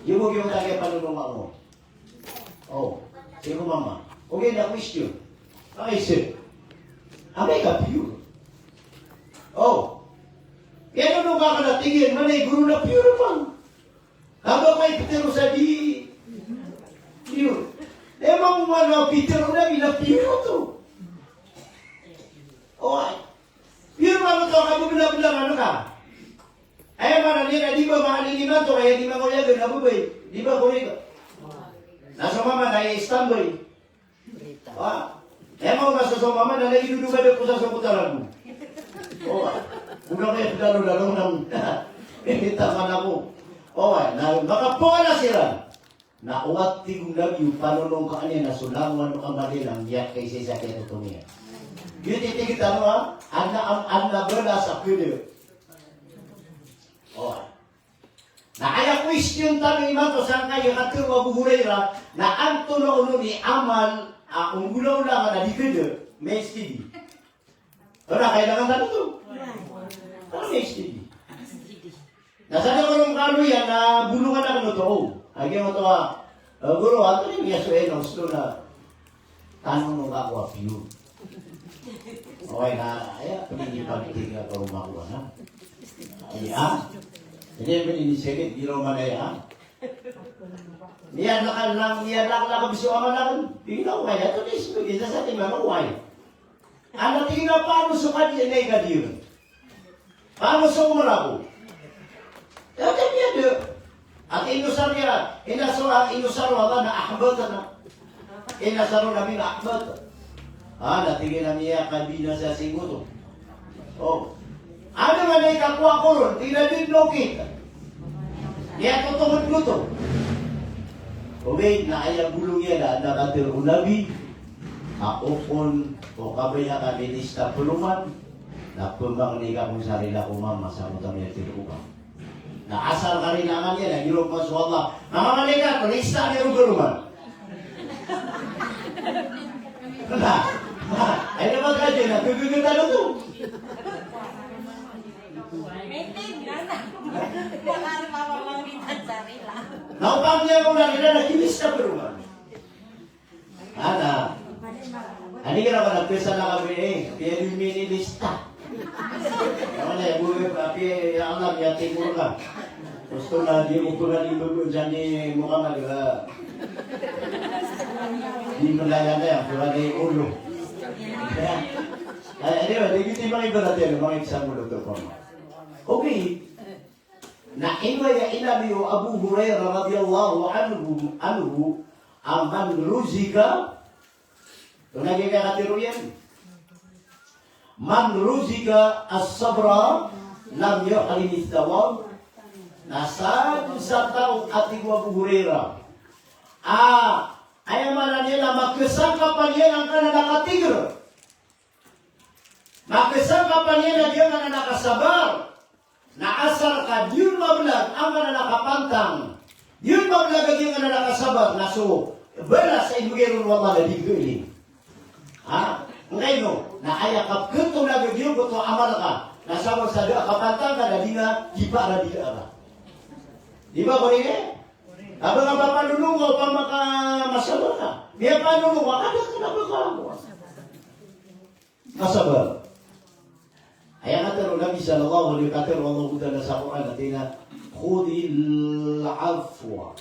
Giyoto, giyoto a kiyapanononga ko. O, sii ko mama. Ogaid na question. Ay, sir. Amay ka pure. O. Kaya no, no, ka na tig iyan, mana i goro na pure man. Kaba ko i pitero sa di pure. Aya mambo man a pitero na di na pure oto. O, ay. Pure man oto, kaba bela-bela man ka. Aya maana niyan na di ba maalin imanto, aya di makaoyagan a babay, di ba, korek? Na so mama na aya standby. Wa. Aya maana so, so mama na lagi dudu ka da ko sa so kotarago. O, wa. Buda kaya dalo-dalo nang. Kita mana ko. O, wa. Na makapoon a siran. Na o tig o Nabi o panonongkaan iyan na so langowan o amal iyan na miyakaisaisa a kiyatotonga iyan. Giyoto i tig tano a, adn a, adn a balas a keda. O. Na aya question tano imanto sangkai a katharo o Abu Hurairah, na antonaa onon i amal a o nggolaola nga na di keda, mistidi. Ora, kailangan tano oto. Ora, mistidi. Na sadn ko ron kaloya na bolongan akn oto. O, agi oto a, eh, goro, antonaa i miyasowa ino, so na tanonong ako a pure. Oway na, aya, pn ini pagtiga ko roma ko na. Aya. Ini pn ini sekit di roma na aya. Niyan na kan lang, niyan lang, lang biso amal lang. Ino, aya, to di, so di, sa, sa, di, mano, oway. Anda tig iyan a pano so kadi, ina i kadi. Pano so umra ko. Aya kadi anda. At inosar iyan, inosar, inosar o Allah na ahbatana. Inosar o Nabi na ahbata. Anda tig iyan a miyakabinasa sii ko oto. O. Anda man i kakowa ko ron, tig iyan a di dn okit. Miyatotongod ko oto. Ogaid na aya bolong iyan a, na katharo o Nabi. A okon o kabaya ka di lista peroman, na pemangni ka kon sa rila ko mama sa mota miyatero ka. Na asar ka rila nga niyan, na giro pa so Allah. Mama, malaikat, lista niyo peroman. Na, na, ay na magkadya na, gagagatan oto. Na opama niyan ko na rila na di lista peroman. Ana. Ani kira ko na pesa na kami, eh, piya di minilista. Ano na, ya, buwi, piya, ya Allah, ya Timur ka. Gusto na di mo pura di mo dyan ni Muhammad ka. Di mo na yan, eh, pura di ulo. Ya. Ay, anyway, di kita mga ibarat yan, mga example to po. Okay. Na ino aya inabi o Abu Hurairah radhiyallahu anhu, anhu, a man ruzika, ino aya katharo iyan? Man ruzika as-sabra lam yuhrimih thawab. Na sadn sa taw a tig o Abu Hurairah a, aya maana niyan na makasangkapan iyan angkanan a katigr. Makasangkapan iyan a giyangkanan a kasabar. Na asar ka di on mablag angkanan a kapantang. Di on mablag a giyangkanan a kasabar. Na so balas a inibgay ron o Allah na di gdn. Ha? Angkaino? Na aya kapkhatonag a giyangkoto a amal ka. Na sabap sa da a kapantang ka na di nga di pa ra di da a ka. Di ba, korek? Aba nga papanonong ka opama ka masabar ka. Miyapanonong ka, kada ka na ba ka masabar. Aya katharo o Nabi sallallahu alaihi wasallam, katharo o Allahu Ta'ala sa Qur'an, a tig iyan a, "Khudhil afwa.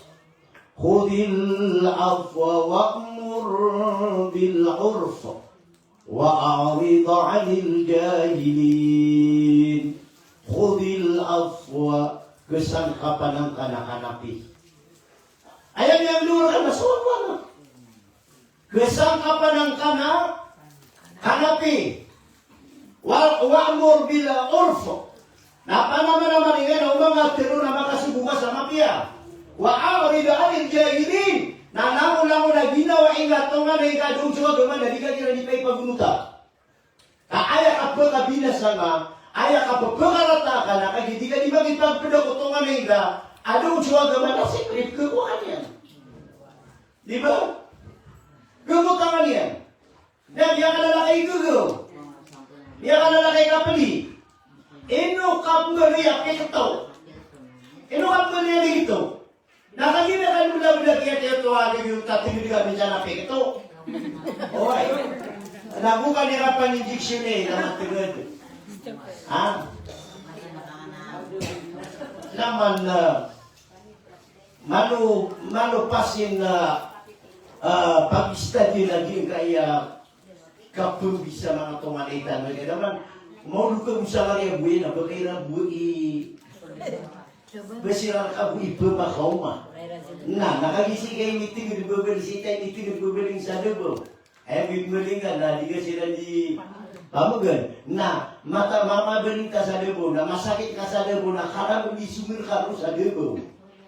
Khudhil afwa wa'mur bil urf. Wa a'rid 'anil jahilin." Khudhil afwa, khasangkapan angka na kanapi. Aya miyangdor ka na so Allah na. Khasangkapan angka na kanapi. Wa, wa'mur bil urf. Na panamanamani nga na o manga tharo na makasogo ka sa mapiya. Wa a'rid 'anil jahilin. Na langolangon a ginawai nga tonganay ka doon so agama na di ka kiran di paipagonota. Ka aya kapakabinasa nga Aya kapepekarataan ka na kagiya di ka di makipagpeda ko tonganay ka, ado so agama na secret, kekowa ka niyan. Di ba? Kekowa ka niyan. Na miyakalala ka i gege. Miyakalala ka i kapeli. Ino kapembaloy a peketaw? Ino kapembaloy a peketaw? Na kagiya ka mbelabelag iyan, tiyo to a, di iyo tatenged ka minsan a peketaw. Oway. Na go ka niyan kapan-injection iyan na matenged. Ha? Na man, ah, malo, malo pasin na, ah, pag-study lagi ka iya kapembisa manga tonganay tano. Kaya naman, maolo ka bo sa kariya bo iyan, na ba kaya bo i Ba siran ka bo i pemakaoma. Na, na kagiya sii ka initenged, babal sii ka initenged, babaling sa dabaw. Aya bo i pemalingan, na di ka siran di pamegan. Na, mata mamabaling ka sa dabaw, na masakit ka sa dabaw, na kala bo di somer ka roo sa dabaw.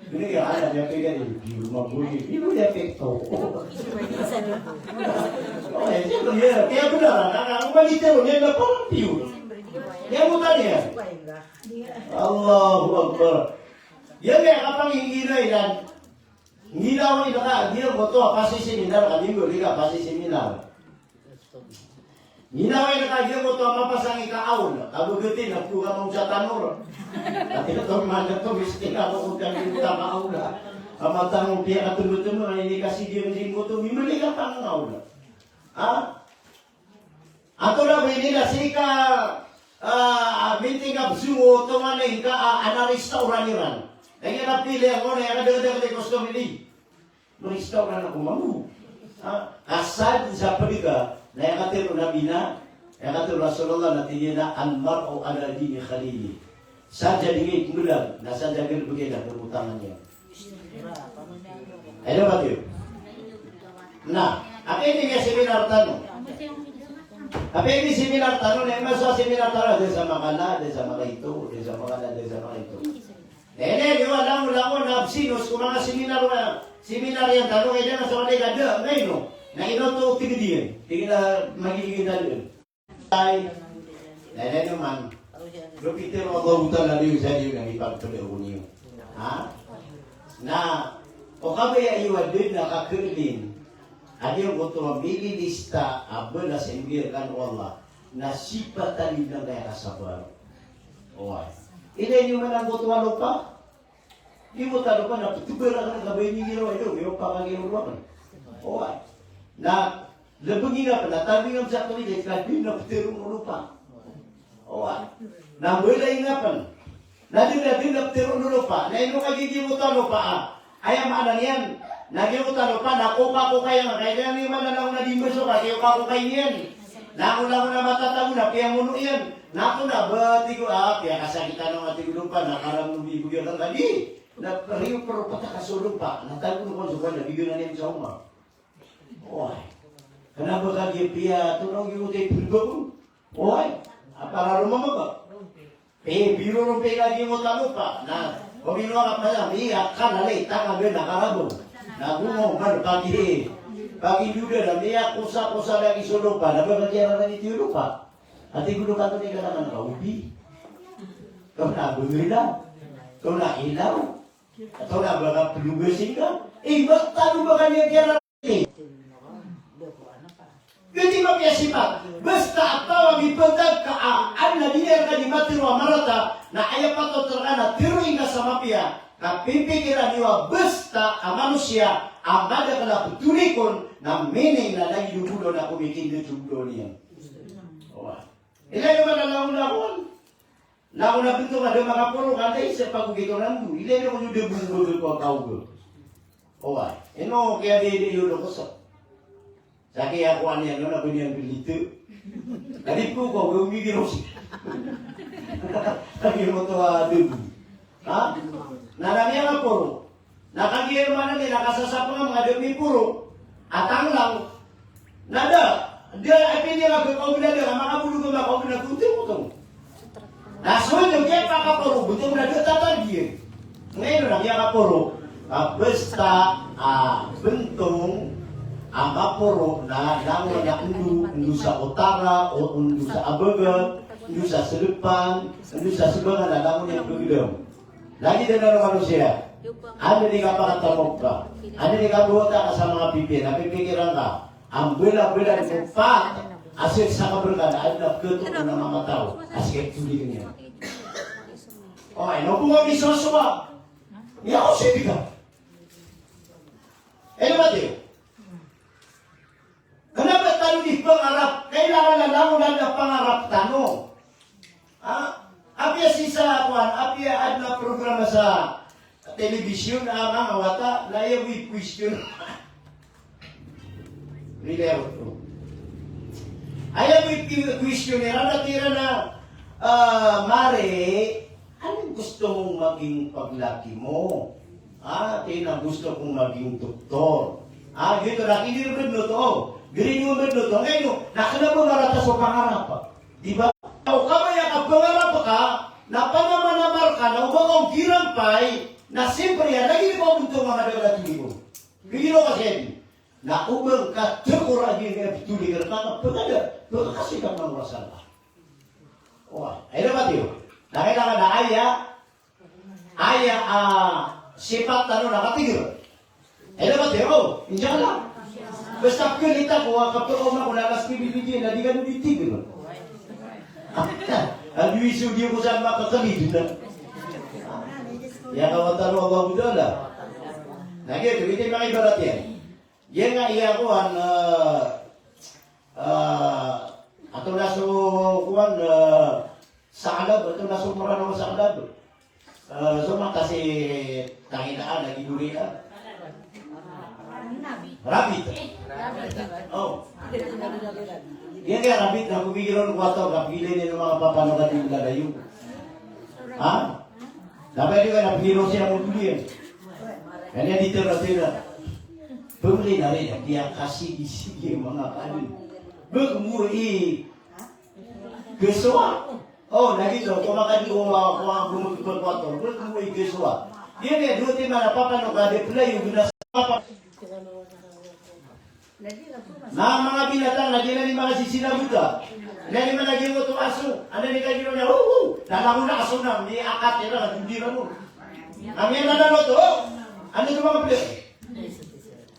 Ini kaya ala niya pega ini, di roo mabuhay. Di roo niya pegto. Oh, ya, ya, ya, kaya benar, na, na, umanitero, niya na parang piyo. Niya mo tanya. Allahu Akbar. Iyan aya kapangingina iran. Ngiraw i ka, giyangkoto a pasiseminar, ka minggo di ka pasiseminar. Ngiraw i ka, giyangkoto a mapasang i ka aol, ka begetin, a puro ka mangsa tanor. Ati na to, manda to, miskin ako ko kan kita ka aol. A matanong piya ka tembetembet, ini kasi giyangkoto, mimeli ka pangaol. Ha? Antonaa bo ini na sii ka, ah, minting a bzong o tonganay ka a, a na restaurant iran. Kagiya na pili ako na aya kadakadakl i custom ini. Restaurant ako mambo. Ha? Asad sa pd ka, na aya katharo o Nabi na, aya katharo o Rasulullah na tig iyan a, "Al-mar'u ala dini khalilih." Sadn i mbelag, na sadn a galbk iyan na photangan iyan. Aya ba tiyo? Na, apiya ini seminar tano. Apiya ini seminar tano, na aya masa seminar tano, da sa makala, da sa makaito, da sa makala, da sa makaito. Na aya niyo a langolangon na absinos ko manga seminar, seminar iyan tano, kaya na sa wali ka da, ngayon, na ino oto tig iyan, tig iyan a magiging tano. Ay, na ino man. Ropitero o Allahu Ta'ala niyo sa niyo na mipagpda ko niyo. Ha? Na, o kabaya iyo a dn a kakeelin a giyangkoto a mililista a balas a imbgay rkano o Allah, na sipatan iyo na aya kasabar. Oway. Ilay niyo man angkoto a lopa. Di mo tano pa na ptbara ka na kabay ni giraw, ino, ino pa ka giraw ka. Oway. Na, lebeng ina pa, na tabi nga msa kami, dai ka di na ptero mo lopa. Oway. Na, mbala ina pa. Na, di na, di na ptero mo lopa. Na, ino ka gigi mo tano pa, ah. Aya maana niyan. Na, gigi mo tano pa, na koka, koka iyan, kaya niyan, mana na, na di mbaso ka, kaya koka, koka iyan. Na, ako na, ako na matatago, na piyangono iyan. Na ako na ba, tig o, ah, piyakasakitan ako, tig o, lopa, na karam no bibigyan ka di. Na riyo pero pataka so lopa, na tago no kon so ba, na bibigyan na niyan sa oma. Oway. Kna ba kagiya piya, to na ogi mo tayo pulbag. Oway. Apara roma maka. Pe, biro ron pe lagi mo ta lopa. Na, pamino ka pala, miya ka na lay, taka ba na karabo. Na gumo, man, pagi, pagi duda na, miya kosa, kosa lagi so lopa, na ba kagiya na lagi tiyo lopa. Ati gulo ka to ni katakan ka ubi. Kaw na bengela. Kaw na ilaw. Kaw na ba ka pelugasing ka. Eh, ba tano ba kaniyan kiyara. Gati mapiya sipat. Basta a taw a mipantag ka a, an na di niyan ka di matero a marata, na aya patot rka na teroing ka sa mapiya. Kapipikiran iyo a basta a manosiya a madakl a ptolikon na mining na lagid o bolon a komikindet so bolon iyan. Oway. Ilay man a langon-langon. Na ako na bento ka da makaporo ka da isa pagogito nando. Ilay na ko da bongol ko kaoga. Oway. Ino kaya di, di iyo lokoso. Sa kiyakowa niyan, na ba niyan belito. Kadi ko ko, ko migiro si. Kadi mo to a debo. Ha? Na na miyakaporo. Na kagiya maana niyan na kasasapang a manga da miporo a tanglang. Na da, da, apiya niyan a kakaogi na da, a makabolog a makaogi na totong-totong. Na so ino kiyapakaporo, bentong na da tatag iyan. Ngayon na kiyakaporo. A basta a bentong a maporo na langon a endo, endo sa otara, o endo sa abaga, Ndo sa selepan, ndo sa sebangan a langon iyan pegedam. Lagid anan o manosiya. Anda di kapakatamok ka, anda di kabota ka sa manga pipiya, na pipikiran ka a mbala-bala di ko pat a sii sa kaberkan a adn a ketoon a manga taw a sii ka toligan iyan. O, ino bo nga misosowa. Iya ko sii di ka. Ino ba tiyo? Kena ba tano di pangarap, kailangan na langon a pangarap tano. Ha? Apiya sii sa, kowan, apiya adn a programa sa telebisyon, a manga wata, na aya bo i question. Really, ako. Aya bo i question iran, na tig iran a, ah, Mare, anong gusto mong maging paglaki mo? Ah, tig iyan a gusto kong maging doktor. Ah, giyoto, na tig iyan a grade nine to. Grade nine, grade nine to. Ngayon, na kena ba marata so pangarap, di ba? O kabaya ka pangarap ka, na panamanamar ka, na o ba ka girampay, na siyempre iyan, lagid o ba ka bonto nga madakl a toligan. Bigyan o ka siya di. Na o ba ka tekor a giyangkaya a toligan ka, na pagada, pagkasi ka mangorasa ka. Wa, aya na ba tiyo? Na kailangan na aya, aya, ah, sipat tano na katigr. Aya na ba tiyo? Insha Allah. Basta pkhalita ko, ah, kapakaoma ko na alas nuebe di, na di kano di tigr. Ando i so di ko sa makakalid na. Aya kawatan o Allahu Ta'ala. Na giyoto, giyoto i manga ibarat iyan. Giyangkaya kowan, eh, eh, antonaa so kowan, eh, Sa'lab, antonaa so ngaran o Sa'lab? Eh, so mata si tanginaan lagid o riya. Rabbit. O. Giyangkaya rabbit na pipikir on ko wata, kapikir iyan o manga papanok a di lalayon. Ha? Na ba di ka na pinirosi a modoliyan. Kanya di tira-tira. Pemuli na rin, piyakasigi-sigi manga kadi. Bek mo i kesowa. O, na giyoto, ko manga kadi ko, ko manga gumagpag wato. Bek mo i kesowa. Di niyan, dowa timan a papanok a di pelayo, gina sa papa. Na manga binatang na di niyan makasisinabuta. Na di man lagid oto aso, anda di kagiro niyan, hu, hu. Na langon a aso na, di akat iran, di iran mo. Na miyanadaan oto, anda oto manga pila.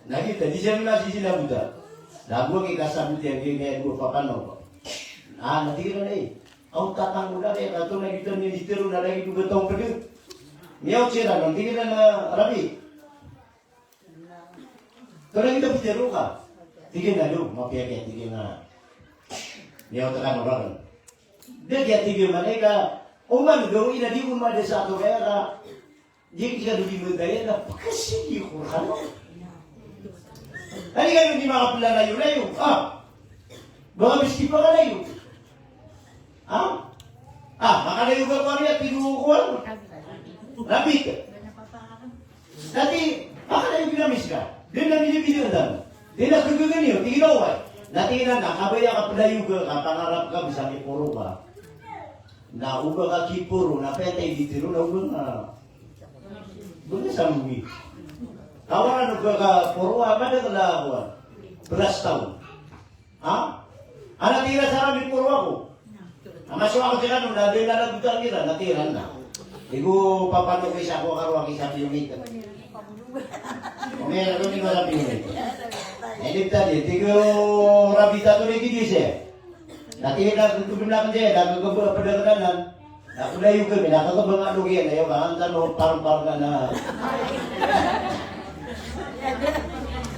Na giyoto, di siran masisinabuta. Na bo ki kasabot iyan, di niyan bo papanok. Na, na tig iran, eh. Aw, tatang ko na, eh, kato na giyoto niyan di tero na lagid o gataw pede. Miyaot siran, na tig iran a rabbit. Kena kita pitero ka. Tig iyan a, "Lo, mapiya kiya," tig iyan a. Miyaot ka na raken. Da kiya tig iyan a, "Malaikat, oman gawii na di ko mada sa ato kaya ka. Di kiya do di magaya na pekesigi ko kano." Ani kano di makapelalayo-layo. Ah. Baka miski pakalayo. Ha? Ah, makalayo ka ko ariya, tig o kowan. Rabbit. Dati, makalayo ka na miski. Di na binibili ka dan. Di na kegegen iyo, tig iyan a oway. Na tig iyan a, kabaya ka pelayo ka, kapangarap ka, bisa miporo ka. Na o ba ka kiporo, na petay di tero, na o ba nga. Buli sa muli. Kawanan o ba ka poro, a, mada ka la kowan. Belas taon. Ha? Ana tig iran sa rabbit, poro ako. Ama so ako tig iran, na di na lagotan iran, na tig iran na. Tig o papanok isa ko karo aki sa piyongit. Omera ko ni ko sa piyongit. Edi tadi, tig o rabbit a to di kidi siya. Na tig iran, tig o rabbit a to di, na kagaba, peda ka danan. Na pelayo kami, na kakabang a dogiyan, ayo ka, antan o parang-parang na.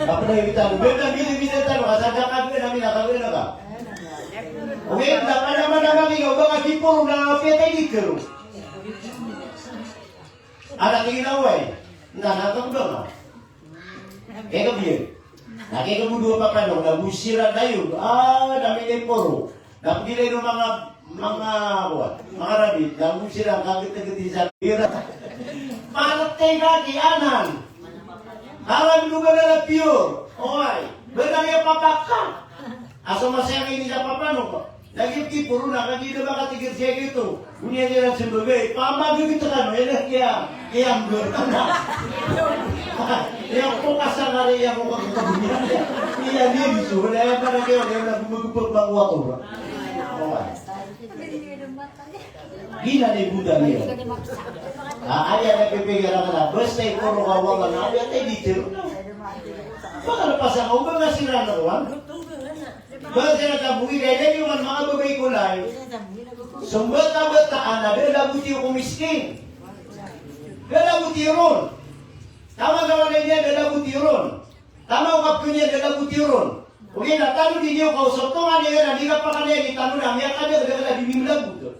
Na pelayo kita, benda gini, gini, tano, asal ka kami, na mina, kami na ka. Okay, na mana, mana kami, o ba ka kiporo na petay di tero. Ana tig iyan a oway. Na, na, kakabang a. Kaya ka biyan. Na kaya ka bo dowa papanok, na bo siran dayon. Ah, na miniporo. Na pegilay o manga, manga, kowan, manga rabbit. Na bo siran kageteget i sa pira. Paratay ka ki anan. Alam ko ba na piyor. Oway. Bena iya papaka. Aso masaya ini sa papanok. Lagid ki poro na, kagiya da ba katigir siya giyoto. Boniyan iran sembagay, pamagagit ka no, ina kiya, kiya mber. Iya ko kasangari, iya ko kakaboniyan. Iya, di biso, wala iya para kiya, iya na gumagupag mangwato. Oway. Di na di buda niyan. Ah, aya na pipikir ka na, basta iporo ka o Allah na aya na di tiro. Baka na pasang o ba nga sira na ruwan. Baka na kabuwi kaya di man mga babay ko lai. Sumbata-bataan a da a lagot iyo ko miskin. Da a lagot iyo ron. Taman-taman iyan da a lagot iyo ron. Taman o kapkn iyan da a lagot iyo ron. Ogaid na tano di niyo kaosot, tonganay iyan a di kapakanay i tano na miyakadagdag a di mimlagot.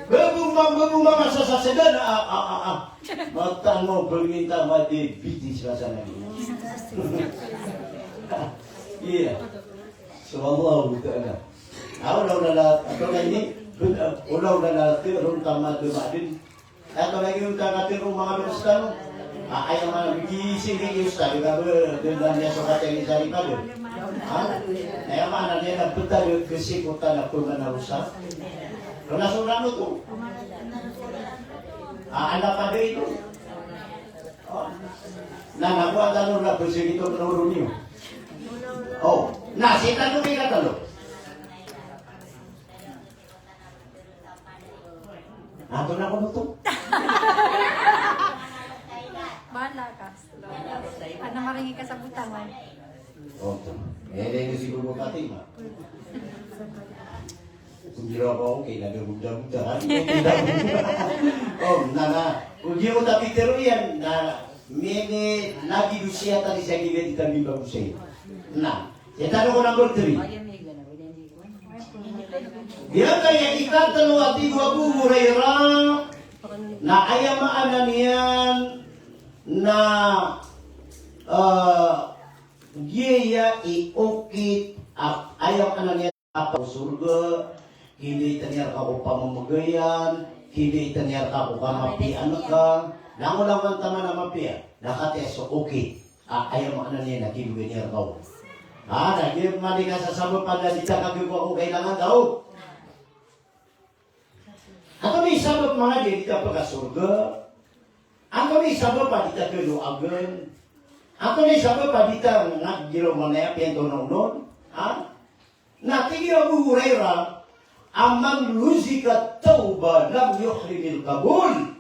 Babo ma, babo ma, masasasada na, ah, ah, ah, ah. Matano, perminta ma di bitis rasana. Iya. So, Allahu Ta'ala. Ah, ulaw na la, ato na ini, ulaw na la, ron tama dumadin. Ato lagi o tagatero o manga dosa tano. Ah, aya maana, bigi sigi i ustad, ka ba, ba niyan so kataya ni sari pado. Ha? Aya maana niyan na ptad a kasikotan a pmanarosa. Rna so rano to. Ah, anda pado ito? Oh. Na, na, ko anda no na psigi to pnoro niyo. Oh, na, sii tano kay katalo. Ato na ko to. Bala ka. Ano maringi ka sa butangan? Oto. Eh, dahil si Guru Fatima. Kung di raw ako, okay, lagi buda-buda, ha? Oh, na, na. Kung di mo tapitero yan, na, mene, lagi do siya tadi sa gilid, di tabi ba ko sa'yo? Na. Sii tano ko number three. Giyangkaya ikatlo a tig o Abu Hurairah na aya maana niyan na, ah, giya i okit a, aya maana niyan a sorga, kinditan iyan rka ko pamamagayan, kinditan iyan rka ko kamapiyaan ka, langolangon taman a mapiya, na kataya so okit. Ah, aya maana niyan na kilogan iyan rka on. Ah, na di man di ka sasabap a di ta kagaga ko kailangan tao. Antonaa i sabap manga di ta pkasorga? Antonaa i sabap a di ta kaloagan? Antonaa i sabap a di ta ngagiraw manaya piyantonaw non? Ha? Na tig i Abu Hurairah, "Man ruzika tawbah lam yuhrimil qabul."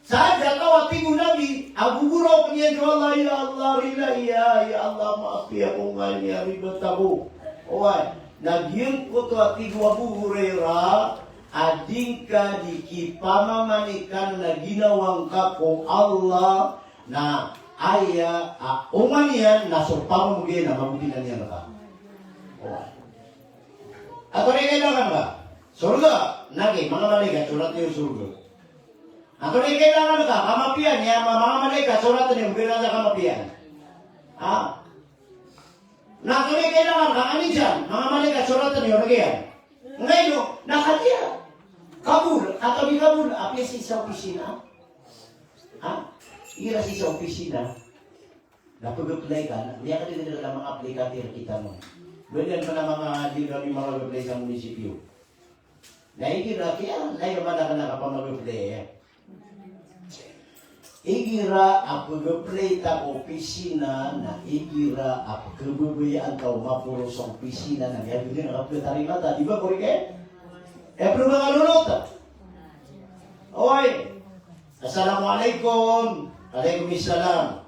Sa da a taw a tig o Nabi, a gogoraok niyan so Allah, "Ya Allah, rila iya, ya Allah, maafi ako, nga ini a ribat ako." Oway, na giyangkoto a tig o Abu Hurairah, a di ngka di kipamamanikan na ginawa ngka ko Allah, na aya a oman iyan na so pamamagay na magotinan iyan rka. Oway. Antonaa i kailangan ka? Sorga. Na gi, manga malaikat, sorat iyo sorga. Antonaa i kailangan ka? Kamapiya. Niyan ma-, manga malaikat, sorat iyo, mbira sa kamapiya. Ha? Na antonaa i kailangan ka? Kanijan. Manga malaikat, sorat iyo, na giyan. Ngayon, na kagiya. Kabul, antonaa i kabul? Apiya sii sa opisina. Ha? Igira sii sa opisina. Na pag-apply ka, na, miyakadadagdag a manga aplikante rktano. Bgan pn a manga di, di manga apply sa munisipyo. Na igira, kaya, na igira man a kna ka pamag-apply, eh. Igira a pag-apply ta ko opisina, na igira a pkhababayaan ta o maporo sa opisina, na miyabgan a kapkhatarima ta, di ba, korek, eh? Eh, pn manga lolot. Oway. Assalamualaikum. Waalaikumsalam.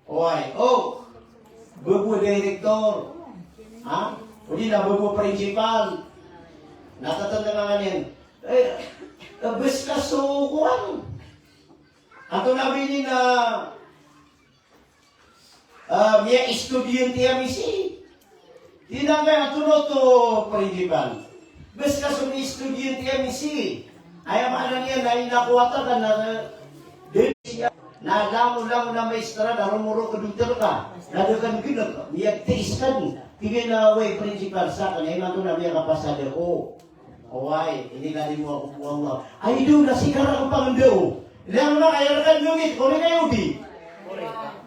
Oway, o, babo a direktor. Ha? Odi na babo a prinsipal. Na tatanda ka nganin. Eh, eh, bes ka so kowan. Antonaa ba ini na, ah, miya-estudyante ami sii. Tig iyan a, antonaa oto, prinsipal? Bes ka so miya-estudyante ami sii. Aya maana niyan na inakowat ka na, na, na langon-langon a maestra na romorok a doktor ka. Na da ka nggnk, miyagtiis ka dn. Tig iyan a, oway, prinsipal, sakn, imanto na miyakapasad ako. Oway, inikalimo ako ko Allah. Ay, di na sii ka rakn pangndaw. Langon a kaya rka ngngit, ko na kayo di.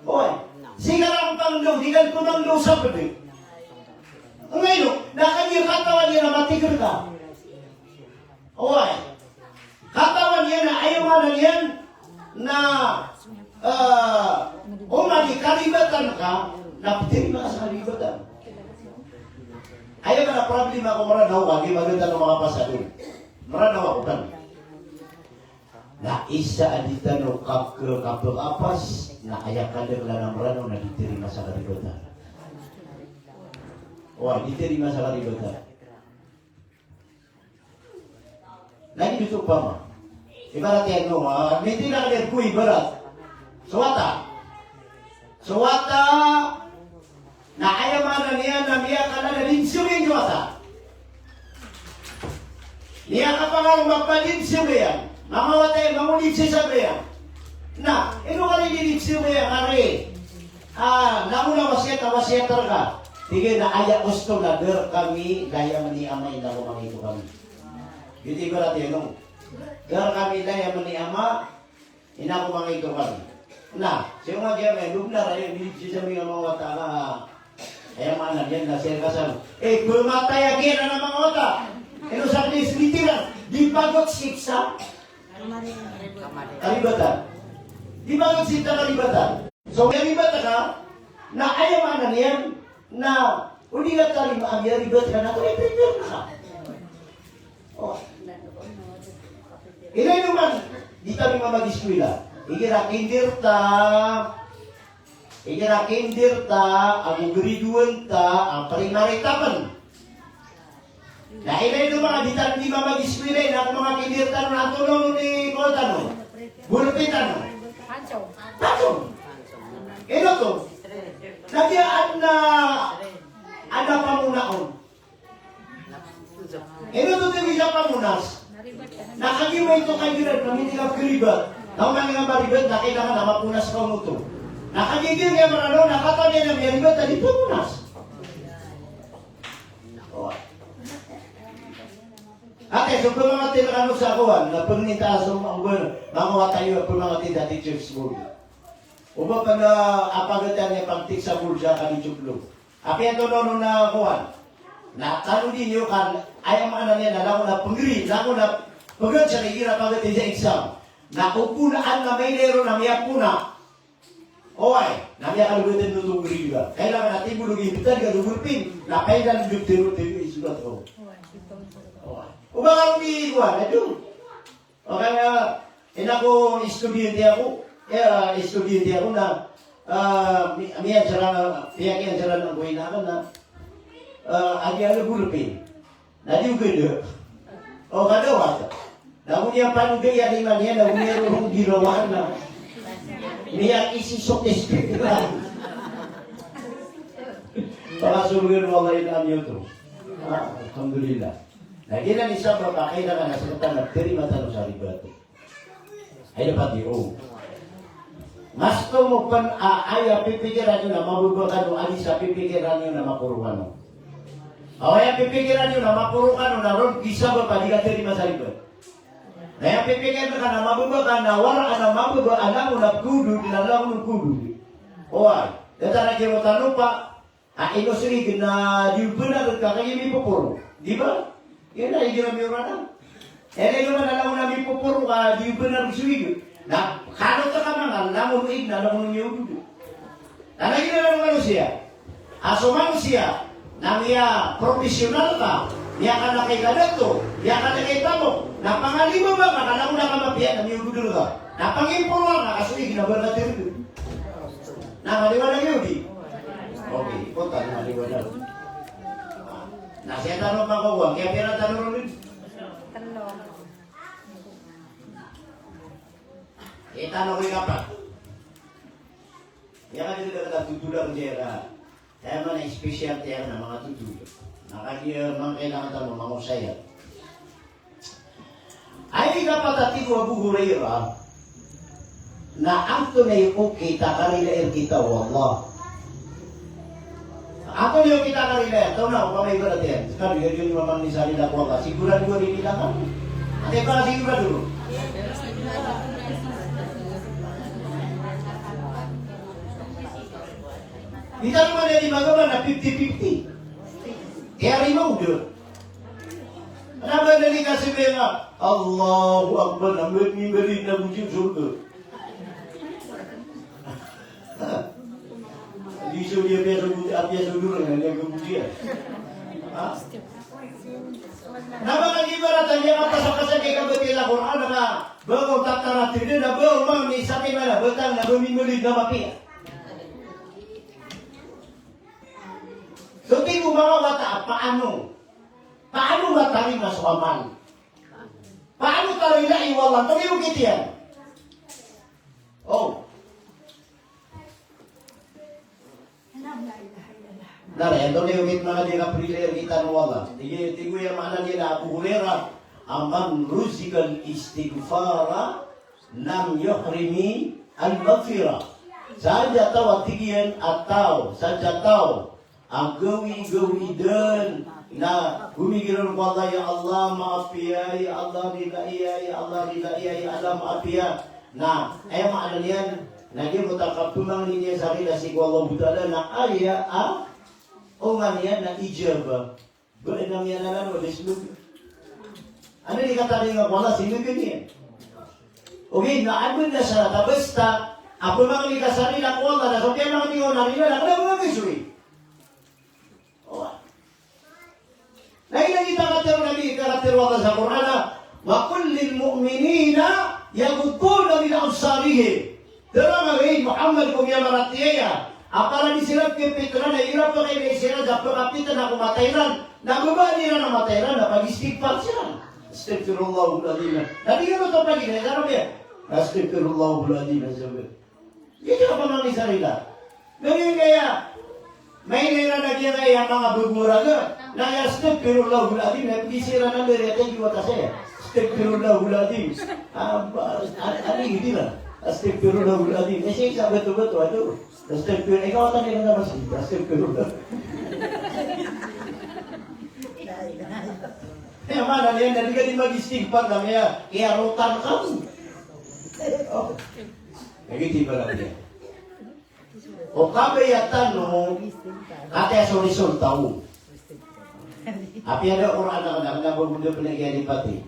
Oway, sii ka rakn pangndaw, di ka pmangndao sa pd. Ngayon, na kagiya katawan iyan a matig rka. Oway. Katawan iyan a aya maana niyan na, eh, oman i karibatan ka, na ptharima ka sa karibatan. Mranaw ka, di ba, tano makapasad on. Mranaw ako, kan. Na isa a di tano kak-, kapakapas, na aya kadaklan a Mranaw na di tarima sa karibatan. Wa, di tarima sa karibatan. Lagid oto opama. Ibarat iyan o, ah, miyatharo ko ibarat. So wata. So wata, na aya maana niyan na miyakala na di nsawiyang so wata. Miyakapangaroma a di nsawiyang. Manga wata iyan, manga di nsawiyang. Na, ino ka di nsawiyang, ari. Ah, langon a wasiyat, a wasiyat rka. Tig iyan a aya osto na da rkami layamn i ama, ina ko mangito kami. Giyoto i ibarat iyan on. Da rkami layamn i ama, ina ko mangito kami. Na, sii ko manga giya, may lubnar, aya, di sii sa mga wata ka. Aya maana niyan na sii ka sa, eh, pmatay a giya na manga wata. Ino sa di sii tira, di pagot siksa. Karibatan. Di ba, sii ta karibatan. So, karibatan ka, na aya maana niyan, na o di nga tarima a miyaribat ka na, to i-prepare ka. O. Ilay naman, di tarima mag-eskwela. Igira kinder ta, igira kinder ta, ago grade one ta, a primary ta pn. Na ilay oto manga di tano di mamag-eskwela, na ko manga kinder tano na antonaa i kowaan tano? Bolpen tano. Pansong. Ino oto? Na giya adn a, adn a pamona on. Ino oto, tig iyan, a pamonas. Na kagiya maito ka igira na miyatharo ka ribat. Na o man nga maribat, na kailangan na maponas ka on oto. Na kagiya giya Mranaw, na katawan iyan a miyaribat a di pamonas. O. Ati, so pmangathay rkano sa kowaan, na pngnin ta so manga, manga wata iyo a pmangathay dati James Bond. O ba pn a pagatan iyan pagtik sa bulsa ka di joklo. Apiya antonaa on a kowaan. Na tano di niyo kan, aya maana niyan na langon a pngri, langon a pgan sa igira pagatan sa exam. Na o ponaan na mailay ron na miyapona. Oway, na miyakalogatn oto o grade ka. Kailangan a timbologi, btad ka so bolpen, na paidan dn tero, tero i surat ko. Oway. O ba ka di kowaan, na dn. O kaya, ina ko estudyante ako, eh, estudyante ako na, ah, mi-, miyansara, piyakiyansara ko ina akn na, ah, agi a bolpen. Na di ogaid. O, kada wata. Na o niyan panogaid iyan iman iyan, na o niyan rorong girawaan na. Miyakisisok-isok. Pakasorgen o Allah i ina niyo oto. Ah, alhamdulillah. Na giyanan i sabap a kailangan a sktano a tarima tano sa ribat. Ay, dapat iyo. Mas tomo pn a aya pipikiran iyo na mababa kano, a di sa pipikiran iyo na maporo kano. Aw, aya pipikiran iyo na maporo kano na ron i sabap a di ka tarima sa ribat. Na aya pipikiran ka na mababa ka na waraan a mababa a langon a pkhaodod na langon o pkhaodod. Oway, datar a giyoto tano pa, a ino so ig na di o bnar ka kagiya mipoporo. Di ba? Iyan na ig iran miyoranan. Aya ino man a langon a mipoporo ka di o bnar so ig. Na kano ta ka manga langon o ig na langon o miyaodod. Na lagid anan o manosiya. A so manosiya na miyapropesyonal ka, miyakana ka i kadato, miyakana ka i tamok, na pangalima ba ka langon a kamapiya na miyaodod ka. Na pangiporo ka ka so ig na ba ka terdod. Na maliwanag iyo di? Okay, ipotan, maliwanag. Na sii tano pakawan, kiyapira tano ron? Tlo. Sii tano ko ikapat. Aya ka di da ka tothoda ko di ka. Aya maana special tiyan na manga tothoda. Na kagiya manga kailangan tano manga osaya. Aya ikapat a tig o Abu Hurairah, na antonaa i okit a karilai rkita o Allah? Antonaa i okit a karilai? Taw na, opama ibarat iyan, skano iyo, di niyo mamangni sa rila ko Allah, sigurado ka rila ka? Ati ba sigurado? Di tano man aya di magaman na fifty fifty. Aya rima o da. Kna ba na di kasambayang a Allahu Akbar, na mimbar na goti o sorga. Di so di apiya so goti, apiya so dorang, na di goti a. Ha? Di ka batiya sa Qur'an na ba, ba ko tatara tida na ba, o man ni sakay na ba, tang na ba, mimilid na mapiya. So, tig o manga wata, paano? Paano matarima so amal? Paano tarima i wallah? Tig o kitiyan. Oh. Na, ito na yung gitna na di na prayer kita no Allah. Tig, tig o, aya maana niyan na Abu Hurairah, "Man ruziqal istighfara lam yuhrimi al maghfirah." Sadn a taw a tig iyan a taw, sadn a taw a gawii, gawii dn na gomigiraw ko Allah, ya Allah, maapiya, ya Allah, ridai, ya Allah, ridai, ya Allah, maapiya. Na, aya maana niyan, na giyoto a kapmangni niyan sa rida sii ko Allahu Ta'ala, na aya a onga niyan na ijabah. Ba aya miyanan o di sii. Anda di kataringa ko Allah sii niyan. Ogaid na adn a sarat a basta a pmangni ka sa rida ko Allah, na so kiyamangni o na rida, na kna mangni sii. Na aya katharo o Nabi, katharo o Allah sa Qur'an a, "Wa qul lil mu'minina yaghuddu min absarihim." Tharoa ngka, hay Muhammad, ko miyamaratiyaya a para di siran pipitna na igira pakailay siran sa pkapitna ko mata iran, na babaan iran a mata iran na pag-istighfar siran. Astaghfirullahal azim. Na di ka oto pag-istighfar, sabi, "Astaghfirullahal azim." Giyoto i kapamangni sa rida. Giyangkaya, mailay iran a giyangkaya manga bgo raga na aya astaghfirullahal azim, na pd siran a mbariya tagi wata saya. Astaghfirullahal azim. Ah, ba, a-, ani gidi na. Astaghfirullahal azim. Eh, siya isa beto-beto, ato. Astaghfir-, ikaw ata niyan na mas, astaghfirullah. Aya maana niyan na di ka di mag-istighfar na miyakiyarotang ka. Oh. Lagid iyan pala niyan. O kabaya tano, katii so resulta on. Apiya da Qur'an na kna, kna ba bo da pn a kiyalipati.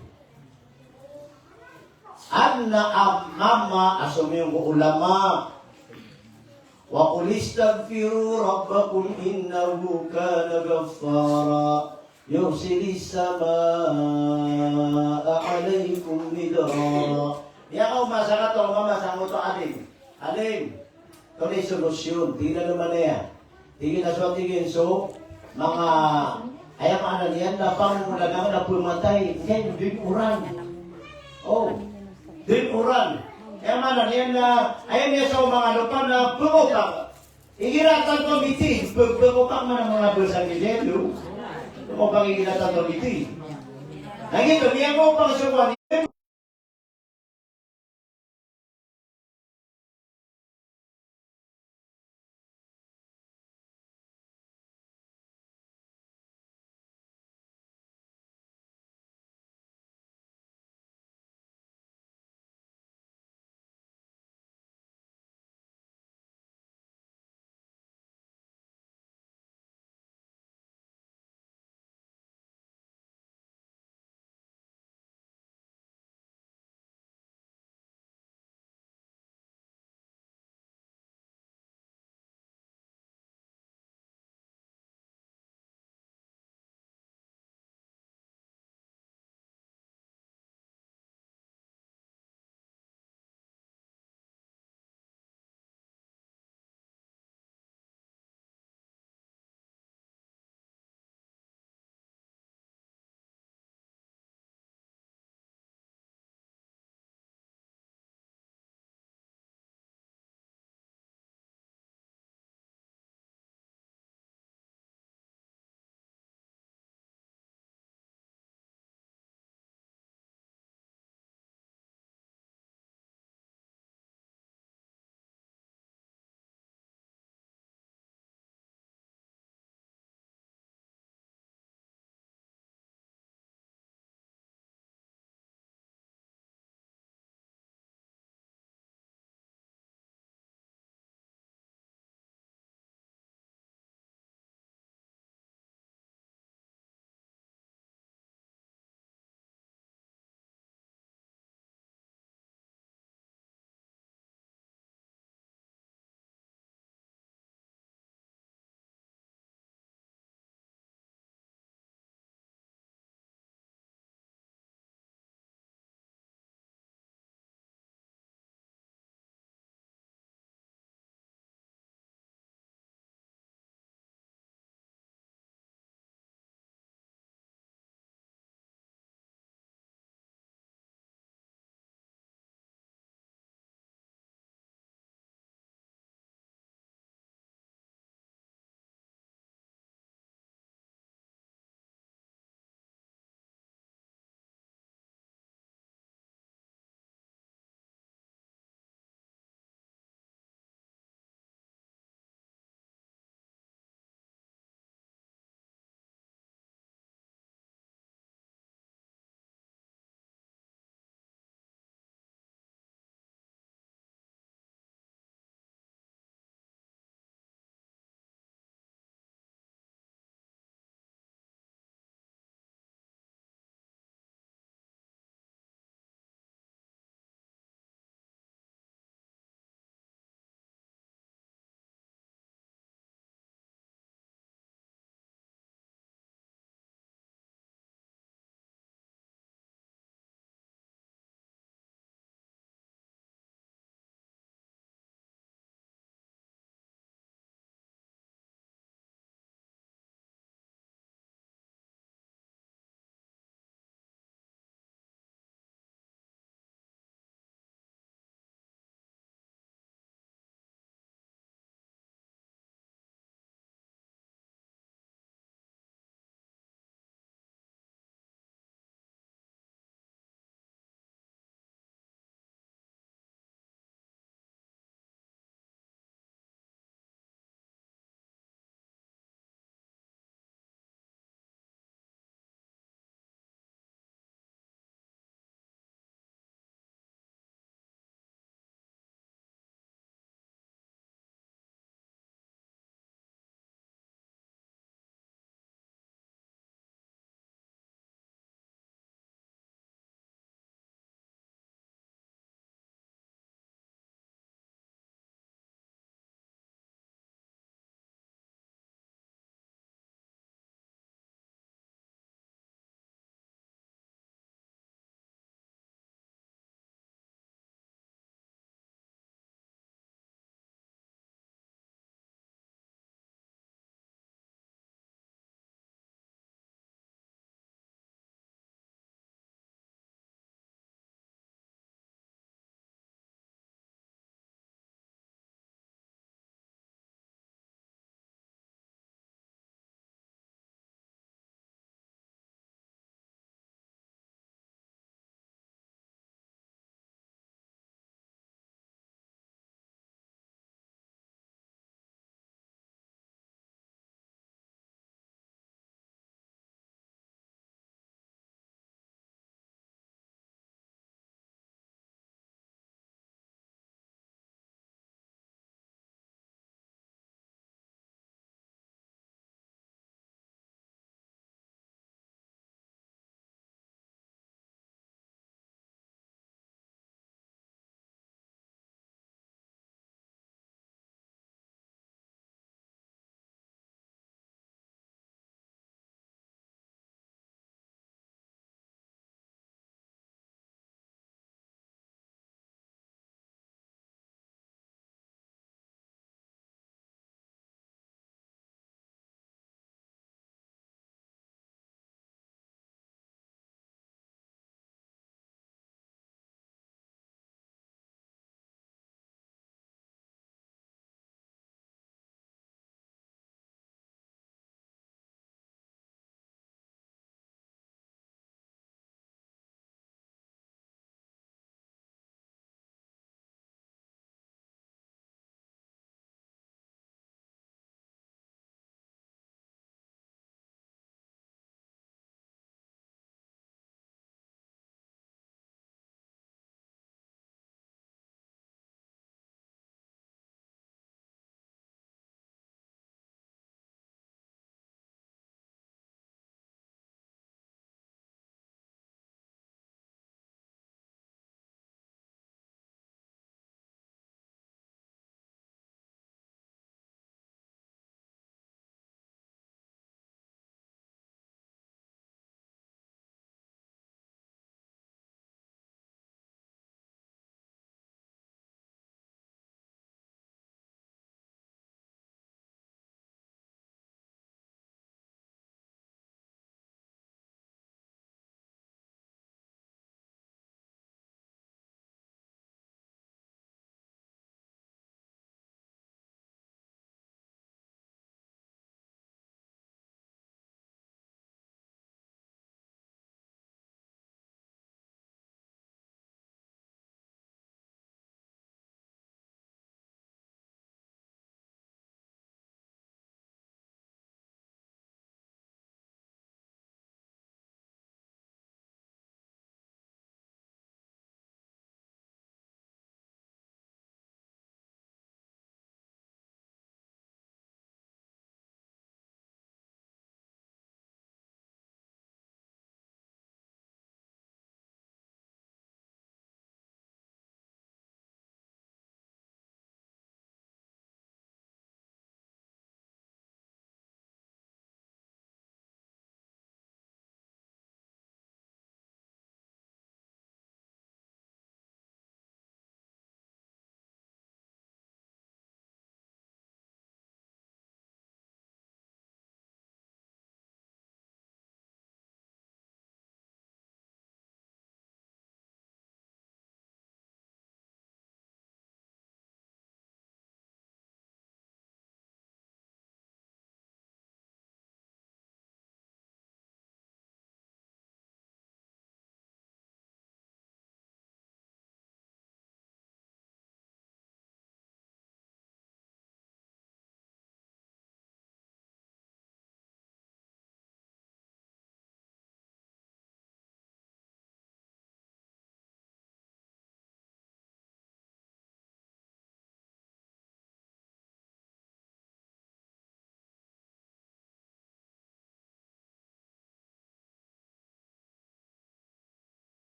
Adn a mama a somiyong ko ulama. Wa qul istaghfiru rabbakum innahu kana ghaffara. Yursilis samaa alaykum midrara. Miyakaoma sangkoto a mama sangkoto a alim. Alim, antonaa i solusyon? Tig iyan a manga, tig iyan a so, tig iyan, so manga, aya maana niyan na pamomolagan na pmatay, ngkai dn oran. Oh, dn oran. Aya maana niyan na, aya miyasowa o manga lopa na pmopang. Igira tanto a miti, pag-, pagopang man a manga basa nito. Pagopang igira tanto a miti. Na giyoto, miyagopang so kowan.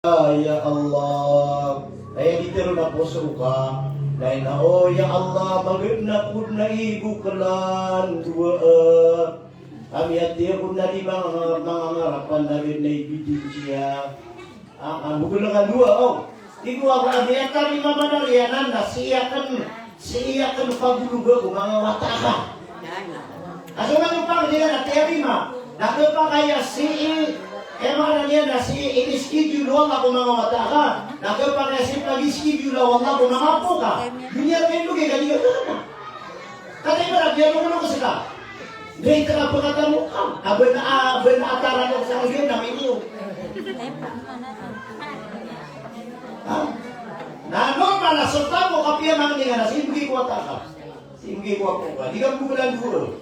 Ya Allah, aya di tero na poso ka, na ina o ya Allah, maged na kod na igo kelan doa. Ami ati ako na di manga, manga ngarapan na rin na ibidin siya. Ah, ah, bukod na doa, oh. Igo ako, ami ati ako di mama na riyanan na siyaken, siyaken paguluga ko manga wata ka. Aso na ito pang di na tiyarima. Na kepakay a sii, eh, maana niyan na sii ini-schedule o Allah ko manga wata ka. Na kepakay a sii pag-schedule o Allah ko manga apo ka. Dunya ka ino kaya kadi ka. Kata ibarat niyan, ano ka seka? Dai ka pekatamo ka. Aben, aben a tara ko sa kaya na miniyo. Ha? Na normal a seka ko kapiya mangni nga na sii begi ko wata ka. Sii begi ko apo ka. Di ka bukulan guru.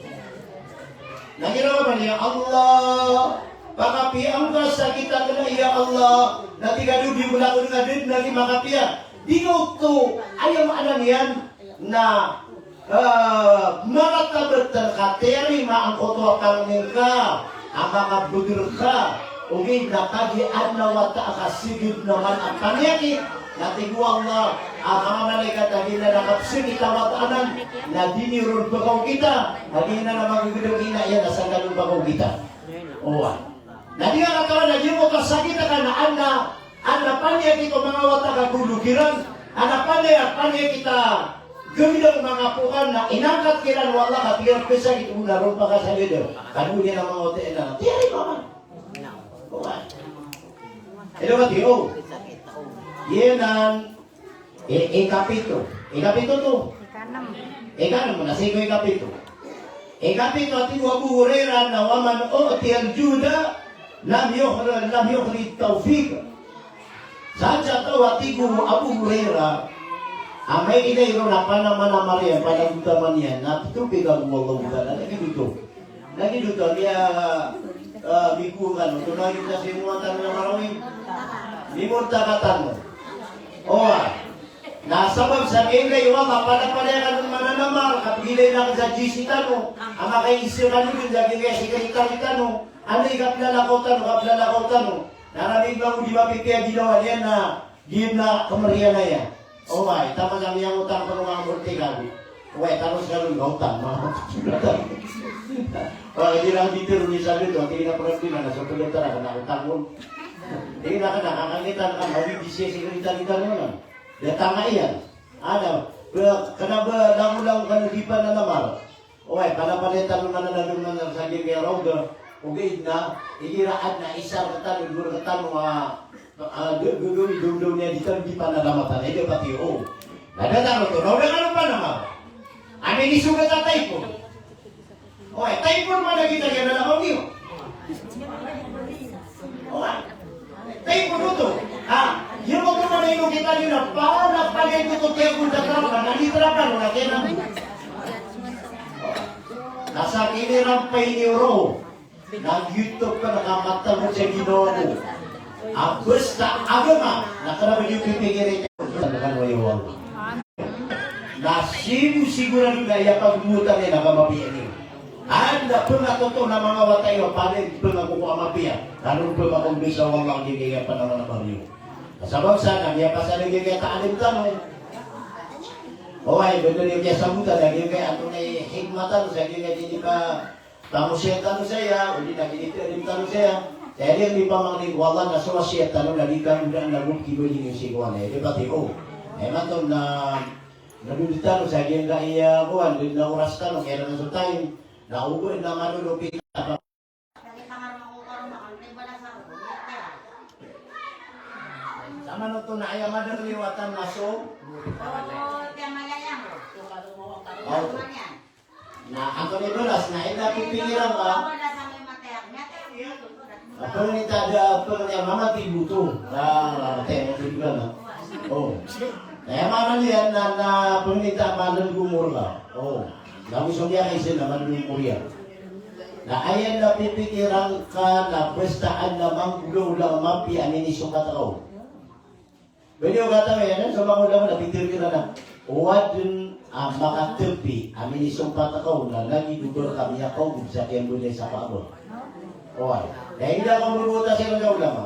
Na kira ka man, ya Allah, pakapiya angka sakit aken, ya Allah, na tig a di ko di ko lako dengan ded na di makapiya. Di ka oto, aya maana niyan na, eh, maratabet ka tiyarima angkoto a pangni ka, a makabeger ka, ogaid na kagiya adn a wata ka siged na man a paniyakit, na tig o Allah, a manga malaikat a giya na kapsakit a wata anan, na di niyo ron pekaokita, na giya na magegedam ina iyan a sangkanon pekaokita. Oway. Na di nga katawan a giyoto a sakit ka na adn a, adn a paniyakit o manga wata ka golo kiran, adn a paniya, paniyakit a ganda o manga apo ka na inangkat kiran o Allah ka tig iran pesakit o na ron pakasageda. Kano iyan a manga wata iyan na tiyarima man. Oway. Ino ba tiyo? Iyan an I, ikapito. Ikapito to. Ikanem. Ikanem, na sii ko ikapito. Ikapito, a tig o Abu Hurairah na, "Wa man u'tiyal juda lam yuhri-, lam yuhri tawfiq." Sadn sa taw, a tig o Abu Hurairah, a mailay ron a panamanamar iyan, panagotaman iyan, na ptopik ago o Allahu Ta'ala, na giyoto. Lagid oto a miya, ah, mikuran oto na giyoto a simowa tano na Marawi. Mimortaka tano. Oway. Na sabap sa giyangkai o Allah, padapadaya kano mananamar, kapagilay na sa G C tano, a makaisa kano dn sa giyangkai a sekretary tano, anda i kaplalakaw tano, kaplalakaw tano. Na rami ba o di mapipiya ginawa niyan na Di na kemeriyan aya. Oway, taman sa miyangotang ko manga mortgage. Oway, taros ka ron ka otang, manga mortgage. Oway, di lang di tero ni sa dito, di na pernah di na, na sa pagkatara, kena otang mo. Di na kena, kakangitan ka, mawid di siya si kerita-rita mo na. Datang ka iyan. Ada, be-, kena ba langolango ka na di pa na namar. Oway, panapanay tano mananadom man sa giyangkaya rawda. Ogaid na, igira adn a isa rektano, dowa rektano, a, a, do, do, do, do, do, niyan di tano di panalamatan, ay dapat iyo. Na da tano to, na oda kano panama. Ami ni sugat a typhoon. Oway, typhoon man a kita giya na lakaw niyo. Oway. Tayo ko doto. Ha? Iyo ko doto na ino kita niyo na para pagay ko to kaya ko da trapan, na di trapan, na kaya na. Na sa kiniran pa ini oro. Na giyoto pn a kamatag sa ginawa ko. A basta agama, na kena ba niyo pipikiri. Tanda kan wayo wayo. Na sigo-, sigurado na aya pagbotan iyan na kamapiya niyo. Anda pn a toto na manga wata iyo, pd pn a ko ko a mapiya. Kano pn a ko bisa o Allah giyangkaya panamanamar iyo. Sabap sa na miyapasad a giyangkaya taalim tano. Oway, bnar iyo kiyasabotan a giyangkaya antonaa i hikmah tano sa giyangkaya di pa Tano siya, tano saya, o di na gini tano saya. Saya di pamangni ko Allah na so siya tano na di tano da na gud kibo di ni si kuan, eh, di pati, o. Eh, maton na, na dun tano sa giyangkaya kuan, di na oras tano, kaya na so time. Na ubo na mano do pita. Sama no to na aya madar liwatan na so. O. Na, antonaa i balas, na aya pipikiran ka. Pangni ta da, pangni a mama ti buto. Na, na, te, mo ti ba na. O. Na, aya maana niyan na, na, pangni ta madan gumor ka. O. Na, gusto niya kay sila madan gumor iyan. Na, aya na pipikiran ka na basta adn a manggoda-oda a mapiya a minisong ka tao. Bali o katawi anan so manga ulama na pitharo iran na o adn a makatempi a minisompat ka on na lagid o ba ka miyakaogop sa kiyambolay sa Kaaba. Oway. Na aya di ka mbobotas iran sa ulama.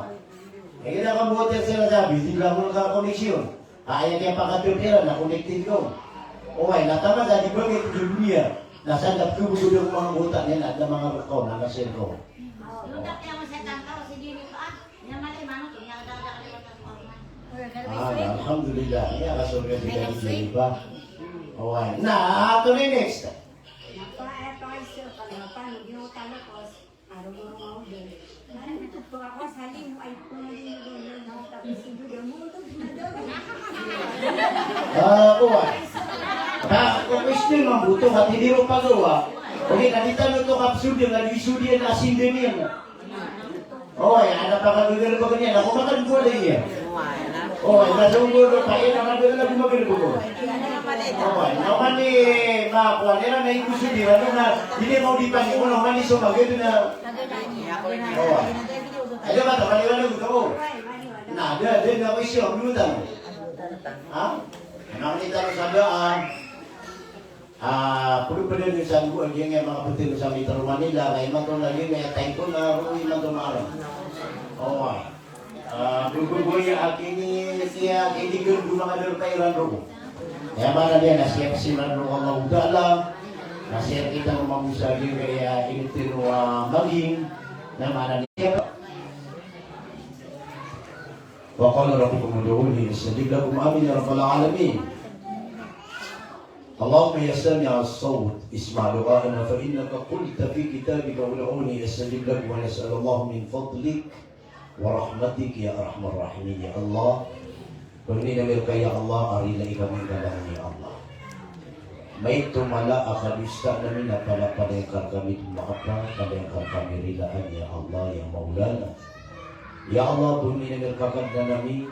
Aya kiyapakatero iran na connected ka. Oway, na taman sa di bangkit ko doniya. Na san da pkhabobodan ko manga anggota niyan, na da manga rukun, na da sirko. Ah, alhamdulillah. Aya kasorga si Jennifer. Oway. Na, antonaa i next? Ah, oway. Ka, ko question mambo oto, ka di ron pagawa. Ogaid na di tano oto kapsod iyan, na di sod iyan a sinda niyan. Oway, adn a pakagagarbag iyan, ako makadn ko a da iyan. Oway, na so nggodo, ka iyan a kadn a gomagarbag. Oway, na oman i, ma, kowan iran na ingosod iran, na di niyan mawdipan iyan, na oman i so magad na. Oway. Aya ba, ta, paliwanag oto. Na, da, da, na, ko isyo, ano tano? Ha? Ano tano sa daan? Ah, pd, pd dn sa nggo a giyangkaya manga ptharoon sa Metro Manila, na imanto na giyangkaya tayko na roo imanto na aram. Oway. Ah, gogoya a kini, kiya, kini gendo manga darpa iran roo. Aya maana niyan na siyap siran roo o Allahu Ta'ala, na siyap kita mambo sa giyangkaya initero a maging, na maana niyan. وقال ربكم ادعوني أستجب لكم. آمين يا رب العالمين. اللهم يا سامع الصوت، اسمع دعاءنا، فإنك قلت في كتابك: "ادعوني أستجب لكم"، ونسأل الله من فضلك ورحمتك يا أرحم الراحمين. Ya Allah, pangnin ami rka ya Allah a rilai kami ngka langon ya Allah. Maito mala a kadosaan ami na palapalaya ngka rkami dn maapa, palaya ngka rkami rilaan ya Allah ya Maulana. Ya Allah, pangnin ami rka Kadnan ami,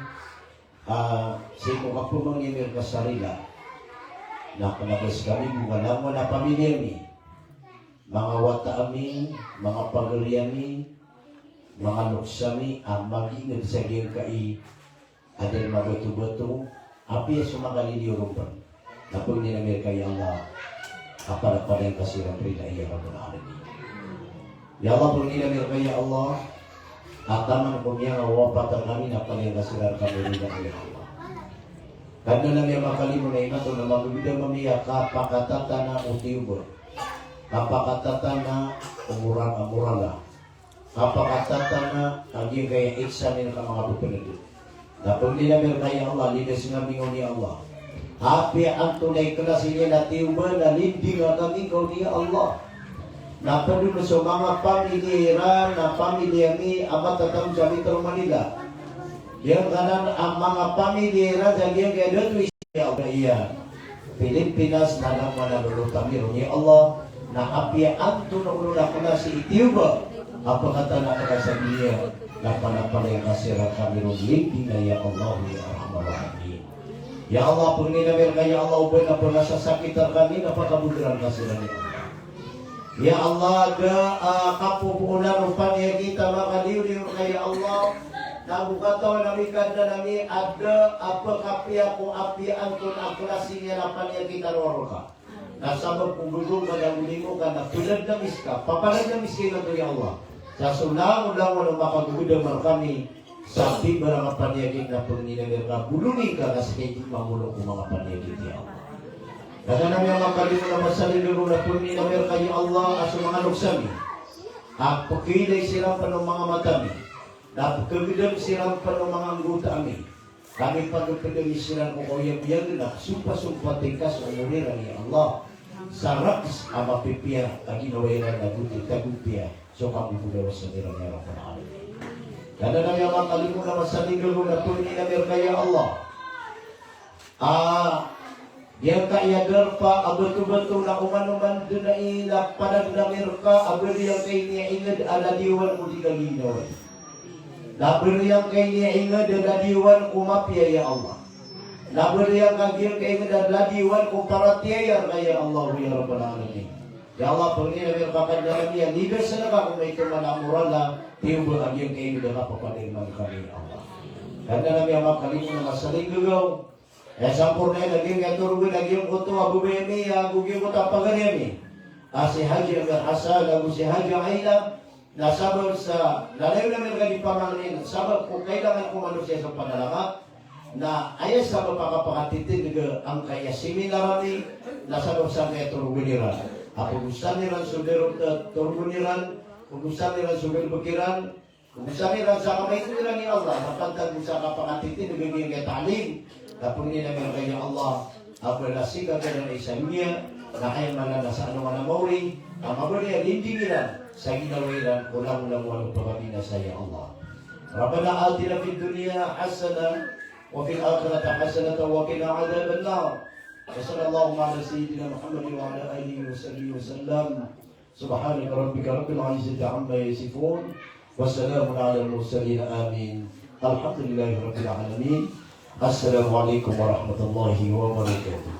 ah, sii ko kapamangni ami rka sa rila. Na kna ba skami bo ka langon a pamilya mi, manga wata ami, manga pagari ami, manga loks ami, a magingd sa giyangkai a da dn mabatobato, apiya so makaliliyo ron pn. Na pangnin ami rka ya Allah a palapalaya ngka siran rilai ya Rabbal Alamin. Ya Allah, pangnin ami rka ya Allah a taman ko miyangawapatan ami na palaya ngka siran rkami rilai ya Allah. Kadnan ami a makalimo, na imanto na magdam ami a kapakatatana o tiyoba, kapakatatana o moral, a morala, kapakatatana a giyangkaya exam iyan ka manga pphanadn. Na pangnin ami rka ya Allah, lidasn ami ngka on ya Allah. Apiya antonaa i klasi niyan a tiyoba na lindinga kami ngka on ya Allah. Na pd on so manga pamilya iran, na pamilya ami a matatago sa Metro Manila. Giyangkanan a manga pamilya iran sa giyangkaya dato i Ya Allah, iya Pilipinas na langowan a lolot ami ron ya Allah, na apiya antonaa on a klasi i tiyoba a pkatana ka sa doniya, na palapalaya ngka siran rkami ron lindinga ya Allah ya Arhamar Rahimin. Ya Allah, pangnin ami rka ya Allah o ba na pngasasakit rkami na pakabodran ka siran ya Allah. Ya Allah, da a kapopoonan o paniyakit a makaliyo-liyo rka ya Allah. Na go katawan ami Kadnan ami a da a pkapiya ko apiya antonaa a klasi niyan a paniyakit a rowar rka. Na sabap ko gogong ka na golimo ka na pnadnami ska, papanadnami ska imanto ya Allah. Sa so langolangon o makagogdam rkami sa pibarang a paniyakit na pangnin ami rka bolongi ngka na ska i di mamolong ko manga paniyakit ya Allah. Kadnan ami a makalimo na masalinggagaw na pangnin ami rka ya Allah a so manga loks ami a pkhailay siran pn o manga mata mi, na pkhagdam siran pn o manga anggota ami, ka mipagpdami siran ko kaoyagoyag na sompa-sompa tingka so omor iran ya Allah. Sa rakhs a mapipiya a ginawa iran na goti tagopiya so kagogodawasan iran ya Rabbal Alamin. Kadnan ami a makalimo na masalinggagaw na pangnin ami rka ya Allah a giyangkaya darpa a batobato na oman-oman dn ai na panadnami rka a baloy angkai niya ingd a ladiyawan ko di kaginawa. Na baloy angkai niya ingd a ladiyawan ko mapiya ya Allah. Na baloy angkai giyangkaya ingd a ladiyawan ko paratiyaya rka ya Allah ya Rabbal Alamin. Ya Allah, pangnin ami rka Kadnan ami a lidasn ka ko maito man a moral a tiyoba a giyangkaya ingd a kapapadalman rkami ya Allah. Kadnan ami a makalimo na masalinggagaw. Aya samporna iyan a giyangkaya torog a giyangkoto a babay ami ago giyangkoto a pagari ami a si Haji Amir Hasan ago si Haji Aila. Na sabap sa lalayon ami rkaniyan pamangnin, sabap ko kailangan ko manosiya so panalangka, na aya sabap a kapakatitindg angkaya seminar ami, na sabap sa angkaya torogn iran. A pagosaan iran so daro, eh, torogn iran, pagosaan iran so galbk iran, pagosaan iran sa kamaito iran i Allah, na pantag sa kapakatitindg iyan angkaya ta'lim, na pangnin ami rkaniyan ya Allah, a ba na sii ka kiran isa doniya, na aya maana na sa alongan a maori, a mabaya a linding iran sa ginawa iran ko langolangon o pagabinasa, ya Allah. ربنا آتنا في الدنيا حسنة وفي الآخرة حسنة وقنا عذاب النار. وصلى الله على سيدنا محمد وعلى آله وصحبه وسلم. سبحان ربك رب العزة عما يصفون. وسلام على المرسلين. آمين. الحمد لله رب العالمين. السلام عليكم ورحمة الله وبركاته.